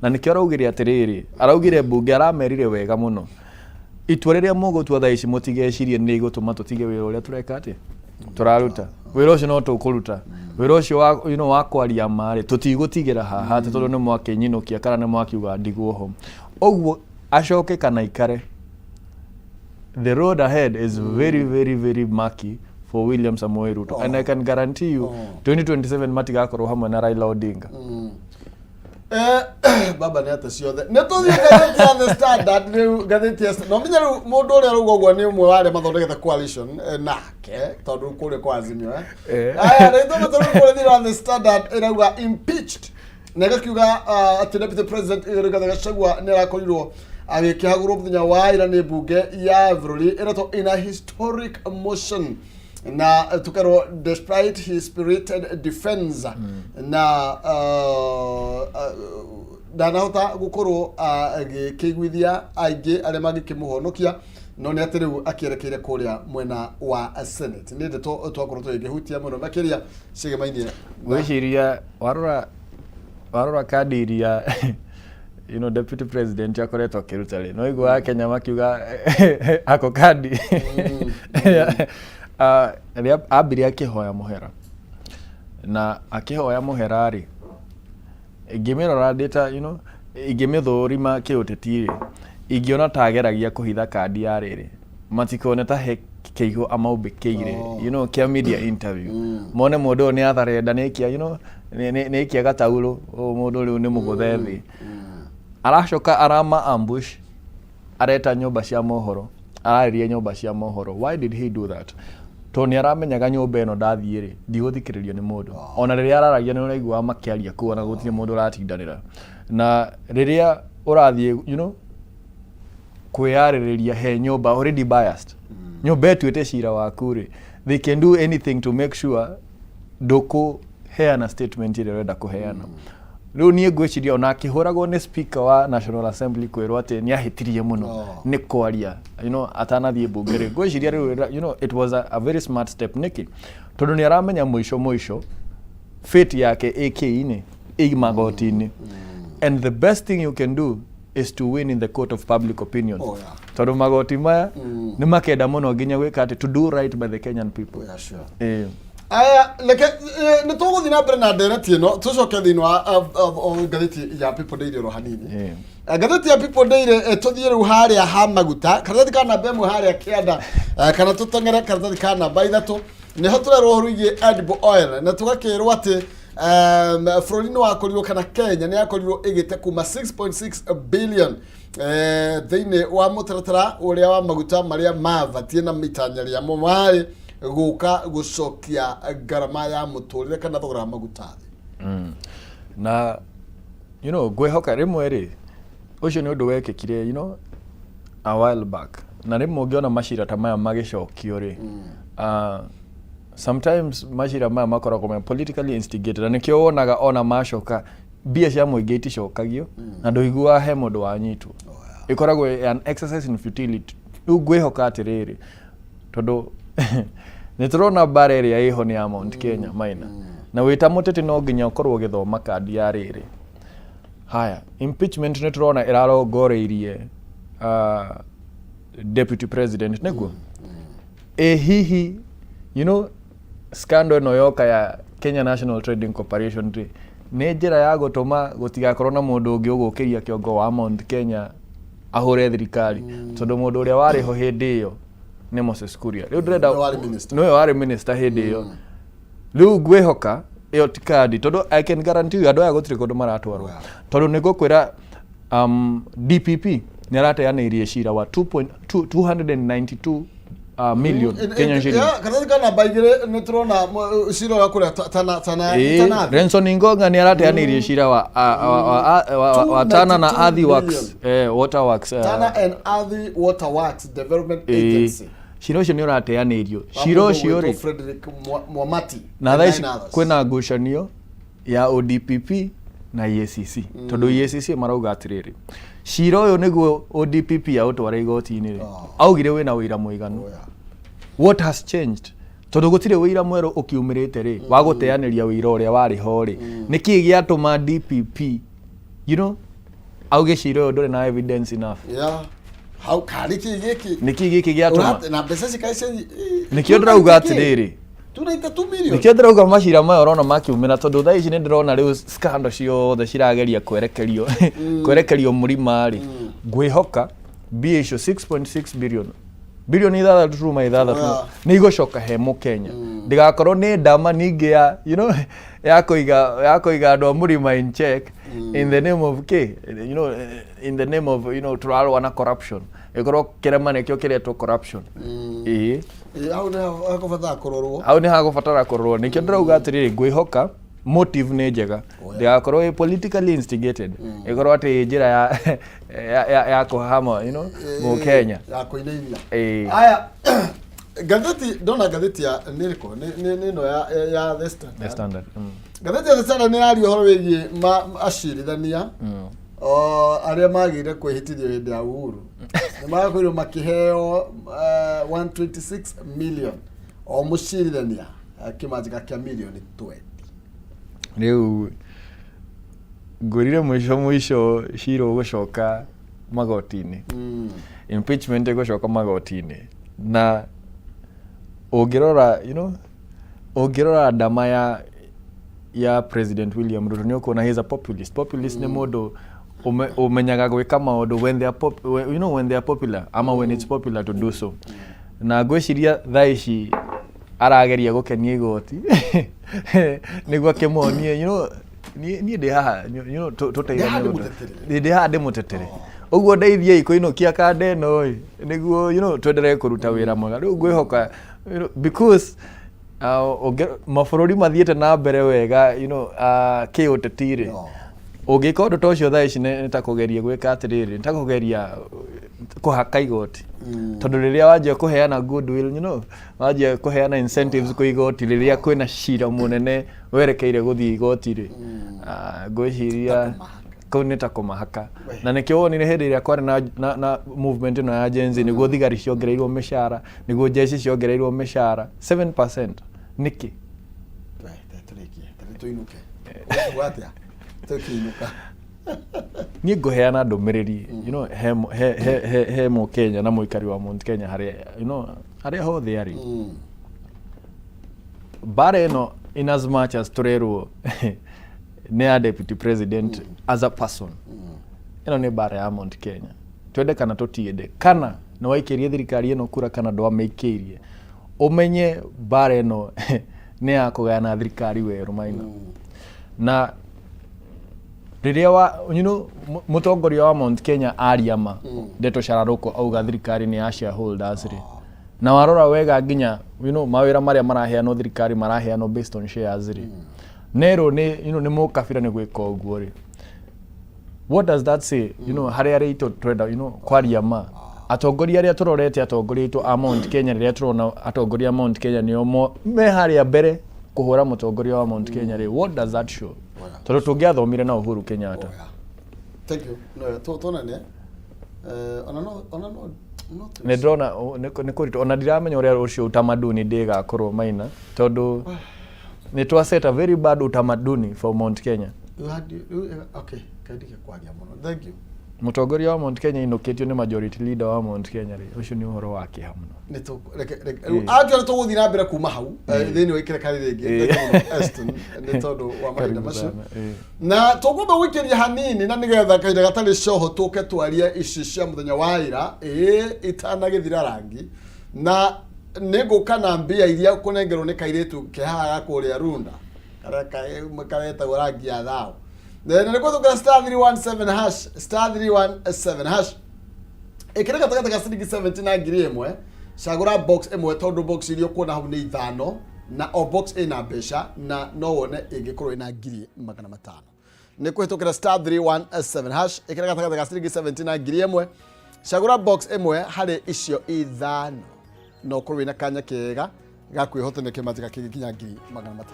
Na nĩkĩo araugire atĩrĩrĩ, araugire mbunge, aramerire wega mũno, itua rĩrĩa mũgũtua thaa ici mũtigecirie nĩ igũtũma tũtige wĩra ũrĩa tũreka, atĩ tũraruta wĩra ũcio, no tũkũruta wĩra ũcio wa, wa kwaria ma rĩ, tũtigũtigĩra haha atĩ tondũ nĩ mwakĩnyinũkia kana nĩ mwakiuga ndigwo ho ũguo. Acoke kana ikare. The road ahead is very very very murky for William Samoei Ruto, and I can guarantee you 2027 matigakorwo hamwe na Raila Odinga. Baba nĩ atĩ ciothe nĩ tũthiĩ ngathĩti ya The Standard rĩu, ngathĩti ya no menye rĩu mũndũ ũrĩa rauga ũguo nĩ ũmwe wa arĩa mathondekete coalition nake tondũ kũrĩa kwa Azimio. Aya rĩu tondũ tũrĩ kũrĩa thĩinĩ wa The Standard ĩrauga impeached na ĩgakiuga atĩ Deputy President Rigathi Gachagua nĩ arakorirwo agĩkĩhagũrwo mũthenya wa ira nĩ mbunge ya bũrũri ĩretwo in a historic motion, na tukerwo despite his spirited defense na ndanahota gukorwo agĩkĩiguithia aingĩ arĩa mangĩkĩmũhonokia, no nĩ atĩ rĩu akĩerekeire kũrĩa mwena wa Senate. Nĩ ndeto twakorwo tũgĩkĩhutia mũno makĩria ciĩgemainie. Ngwĩciria warora kandi iria deputy president akoretwo akĩruta rĩ, no igua Kenya makiuga ako kandi. Rĩrĩa ambire akĩhoya mũhera na akĩhoya mũhera rĩ, ingĩmĩrora ndĩta ingĩmĩthũrima kĩũteti rĩ, ingĩona ta ageragia kũhitha kandi ya rĩrĩ matikone ta he kĩihũ amaũmbĩkĩire kĩa media interview, mone mũndũ ũyũ nĩ atharenda nĩkia nĩkia gataurũ, ũyũ mũndũ rĩu nĩ mũgũthe thĩ. Aracoka arama ambush, areta nyũmba cia mohoro, ararĩria nyũmba cia mohoro. Why did he do that? Tondũ nĩ aramenyaga nyũmba ĩno ndathiĩ rĩ, ndigũthikĩrĩrio nĩ mũndũ. Ona rĩrĩa araragia nĩ ũraiguaga makĩaria kũu, ona gũtirĩ mũndũ ũratindanĩra. Na rĩrĩa ũrathiĩ kwĩyarĩrĩria he nyũmba already biased, nyũmba ĩtuĩte cira waku rĩ, they can do anything to make sure ndũkũheana statement ĩrĩa ũrenda kũheana. Rĩu niĩ ngwĩciria ona akĩhũragwo nĩ speaker wa National Assembly kwĩrwo atĩ nĩ ahĩtirie mũno nĩ kwaria atanathiĩ mbunge rĩ, ngwĩciria rĩu it was a very smart step. Nĩkĩ? Tondũ nĩ aramenya mũico mũico fate yake ĩkĩ-inĩ, ĩ magoti-inĩ, and the best thing you can do is to win in the court of public opinion, tondũ magoti maya nĩ makenda mũno nginya gwĩka atĩ to do right by the Kenyan people. Aya, reke nĩ tũgũthiĩ na mbere na ndereti ĩno, tũcoke thĩinĩ wa ngathĩti ya People Daily oro hanini. Ngathĩti ya People Daily, tũthiĩ rĩu harĩa ha maguta, karatathi ka namba 1 harĩa kĩanda, kana tũteng'ere karatathi ka namba 3, nĩho tũrerwo ũhoro wĩgiĩ edible oil na tũgakĩrwo atĩ bũrũri nĩ wakorirwo kana Kenya nĩ yakorirwo ĩgĩte kuma 6.6 billion thĩinĩ wa mũtaratara ũrĩa wa maguta marĩa mabatiĩ na mitanya rĩamo marĩ gũka gũcokia ngarama ya mũtũrĩre kana thogora wa maguta thĩ. Na ngwĩhoka rĩmwe rĩ, ũcio nĩ ũndũ wekĩkire a while back, na rĩmwe ũngĩona macira ta maya magĩcokio rĩ, sometimes macira maya makoragwo me politically instigated, na nĩkĩo wonaga ona macoka mbia cia mũingĩ iticokagio na ndũiguaga he mũndũ wanyitwo. Ĩkoragwo an exercise in futility. Rĩu ngwĩhoka atĩrĩrĩ, tondũ nĩ tũrona mbara ĩrĩa ĩho nĩ ya Mount Kenya maina, na wĩ ta mũteti no nginya ũkorwo ũgĩthoma kandi ya rĩrĩ. Haya, impeachment nĩ tũrona ĩrarongoreirie deputy president, nĩguo ĩ hihi scandal ĩno yoka ya Kenya National Trading Corporation rĩ, nĩ njĩra ya gũtũma gũtigakorwo na mũndũ ũngĩ ũgũkĩria kĩongo wa Mount Kenya ahũre thirikari, tondũ mũndũ ũrĩa warĩ ho hĩndĩ ĩyo nĩ Moses Kuria. Rĩu ndĩrenda Nĩwe warĩ minister. Nĩwe warĩ minister hĩndĩ ĩyo. Rĩu ngwĩhoka ĩyo ti kandi, tondũ I can guarantee you andũ aya gũtirĩ kũndũ maratwarwo, tondũ nĩ ngũkwĩra DPP nĩ arateanĩirie cira wa 2.2 292 million Kenyan shillings. Karatathi ka namba 2 nĩ tũrona cira ũrĩa kũrĩa tana tana. Renson Ingonga nĩ arateanĩirie cira wa Tana na 292 Athi Works, Water Works, Tana and Athi Water Works Development Agency. Cira ũcio nĩ ũrateanĩirio, cira Wa mũndũ ũcio ũgwĩtwo rĩ Frederick Mwamati na and thaa ici nine others. kwĩna ngucanio ya ODPP na EACC, tondũ EACC marauga atĩrĩrĩ, cira ũyũ nĩguo ODPP aũtwara igoti-inĩ rĩ, augire wĩna ũira mũiganu. What has changed? Tondũ gũtirĩ ũira mwerũ ũkiumĩrĩte rĩ wa gũteanĩria ũira ũrĩa warĩ ho rĩ, nĩkĩ gĩatũma DPP auge cira ũyũ ndũrĩ na evidence enough? Yeah. Hau karĩ kĩ gĩkĩ? Nĩkĩ gĩkĩ gĩatũma? Na mbeca cikae Nĩkĩo ndĩrauga atĩrĩrĩ, 292 million. Nĩkĩo ndĩrauga macira maya ũrona makiumĩra, tondũ thaa ici nĩ ndĩrona rĩu scandal ciothe cirageria kwerekerio mũrima rĩ, ngwĩhoka mbia icio 6.6 billion Bilioni 6.6 nĩ igũcoka he mũkenya, ndĩgakorwo nĩ ndama ningĩ ya ya kũiga andũ a mũrima in check in the name of k you know in the name of tũrarũa na corruption, ĩkorwo kĩrema nĩkĩo kĩretwo corruption, ĩĩ. Ĩ, hau nĩ hakũbatara kũrorwo. Hau nĩ hagũbatara kũrorwo. Nĩkĩo ndĩrauga atĩrĩrĩ, ngwĩhoka motive nĩ njega, ndĩgakorwo ĩ politically instigated, ĩkorwo atĩ ĩ njĩra ya kũhama mũkenya. Ya kũinainia. Ĩĩ. Aya, ngathĩti, ndona ngathĩti ya nĩ ĩrĩkũ? Nĩ ĩno ya The Standard. The Standard. Ngathĩti ya The Standard nĩ yaria ũhoro wĩgiĩ acirithania o arĩa magĩire kwĩhĩtithio hĩndĩ ya Uhuru nĩ makorirwo makĩheo 126 million o mũcirithania, kĩmanjĩka kĩa mirioni 20. Rĩu ngwĩrire mũico mũico cira ũgũcoka magoti-inĩ, impeachment ĩgũcoka magoti-inĩ, na ũngĩrora you know ũngĩrora ndama ya President William Ruto, nĩ ũkuona he is a populist. Populist nĩ mũndũ ũmenyaga gwĩka maũndũ when they are pop, when, you know when they are popular ama when it's popular to do so. Na ngwĩciria thaa ici arageria gũkenia igoti nĩguo akĩmonie niĩ ndĩ haha tũteithanie. Ndĩ haha Ndĩ haha ndĩmũtetere, ũguo ndeithiei kũinũkia kanda ĩno ĩ, nĩguo twenderee kũruta wĩra mwega. Rĩu ngwĩhoka because mabũrũri mathiĩte na mbere wega kĩũteti rĩ, ũngĩka ũndũ ta ũcio thaa ici nĩ ta kũgeria gwĩka atĩrĩrĩ, nĩ ta kũgeria kũhaka igoti, tondũ rĩrĩa wanjia kũheana goodwill, wanjia kũheana incentives kwĩ igoti rĩrĩa kwĩna cira mũnene werekeire gũthiĩ igoti rĩ, ngwĩciria kũu nĩ ta kũmahaka. Na nĩkĩo wonire hĩndĩ ĩrĩa kwarĩ na movement ĩno ya Gen Z, nĩguo thigari ciongereirwo mĩcara, nĩguo jeshi ciongereirwo mĩcara 7%. Nĩkĩ? Tũrĩkie tũrĩ tũinũke, ũkuga atĩa tũkĩinũka? Niĩ ngũheana ndũmĩrĩri he mũkenya na mũikari wa Mount Kenya harĩa harĩa hothe arĩ. Mbara ĩno, in as much as tũrerwo nĩ ya deputy president as a person, ĩno nĩ mbara ya Mount Kenya, twende kana tũtiende, kana nĩ waikĩrie thirikari ĩno kura kana ndwamĩikĩirie, ũmenye mbara ĩno nĩ ya kũgayana thirikari werũ maina. Na rĩrĩa wa mũtongoria wa Mount Kenya aria ma ndeto cararũkũ, auga thirikari nĩ ya shareholders rĩ, na warora wega nginya mawĩra marĩa maraheanwo thirikari maraheanwo based on shares rĩ, nerwo nĩ nĩ mũkabira nĩ gwĩka ũguo rĩ, what does that say harĩ arĩa itũ twenda kwaria ma atongoria arĩa tũrorete, atongoria aitũ a Mount Kenya, rĩrĩa tũrona atongoria a Mount Kenya nĩo me harĩa mbere kũhũra mũtongoria wa Mount Kenya rĩ, what does that show? Tondũ tũngĩathomire na Uhuru Kenyatta. Oya. Thank you. No, tuonane. Ona no Nĩ ndĩrona nĩ kũritũ, ona ndiramenya ũrĩa ũcio utamaduni ndĩgakorwo maina, tondũ nĩ twa set a very bad utamaduni for Mount Kenya. You had you, okay, kaindige kwaria mũno. Thank you. Mũtongoria wa Mount Kenya inũkĩtio nĩ majority leader wa Mount Kenya rĩ, ũcio nĩ ũhoro wa kĩeha mũno. Nĩ tũ reke rĩu atua nĩ tũgũthiĩ na mbere kuma hau thĩinĩ wa ikereka rĩrĩ rĩngĩ. Thank you mũno, Eston, nĩ tondũ wa mahinda Karibu macio. sana, ĩĩ. Na tũngũmba gwĩkĩria hanini na nĩgetha kahinda gatarĩ coho tũke twarie ici cia mũthenya wa ira ĩĩ itanagĩthira rangi, na nĩ ngũka na mbia iria kũnengerwo nĩ kairĩtu ke haha kũrĩa Runda karĩa karetagwo rangi ya thao, na nĩ kũhĩtũkĩra *317#, *317#. Ĩkĩra gatagatĩ ga ciringi 70 na 1000, cagũra box ĩmwe, tondũ box iria ũkuona hau nĩ ithano na o box ĩna mbeca, na no wone ĩngĩkorwo ĩna 500,000. Nĩ kũhĩtũkĩra *317#, ĩkĩra gatagatĩ ga ciringi 70 na 1000, cagũra box ĩmwe harĩ icio ithano na ũkorwo wĩna kanya kega ga kwĩhotanĩra kĩmanjĩka kĩngĩ kinya 500,000.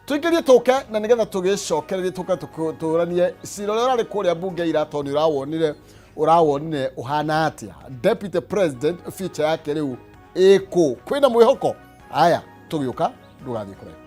Tũingĩrie tũke na nĩgetha tũgĩcokererie tũke tũranie cira ũrĩa ũrarĩ kũrĩa mbunge ira, tondũ nĩ ũrawonire ũhana atĩa? Deputy president future yake rĩu ĩkũ? Kwĩna mwĩhoko? Aya, tũgĩũka, ndũgathiĩ kũraihu.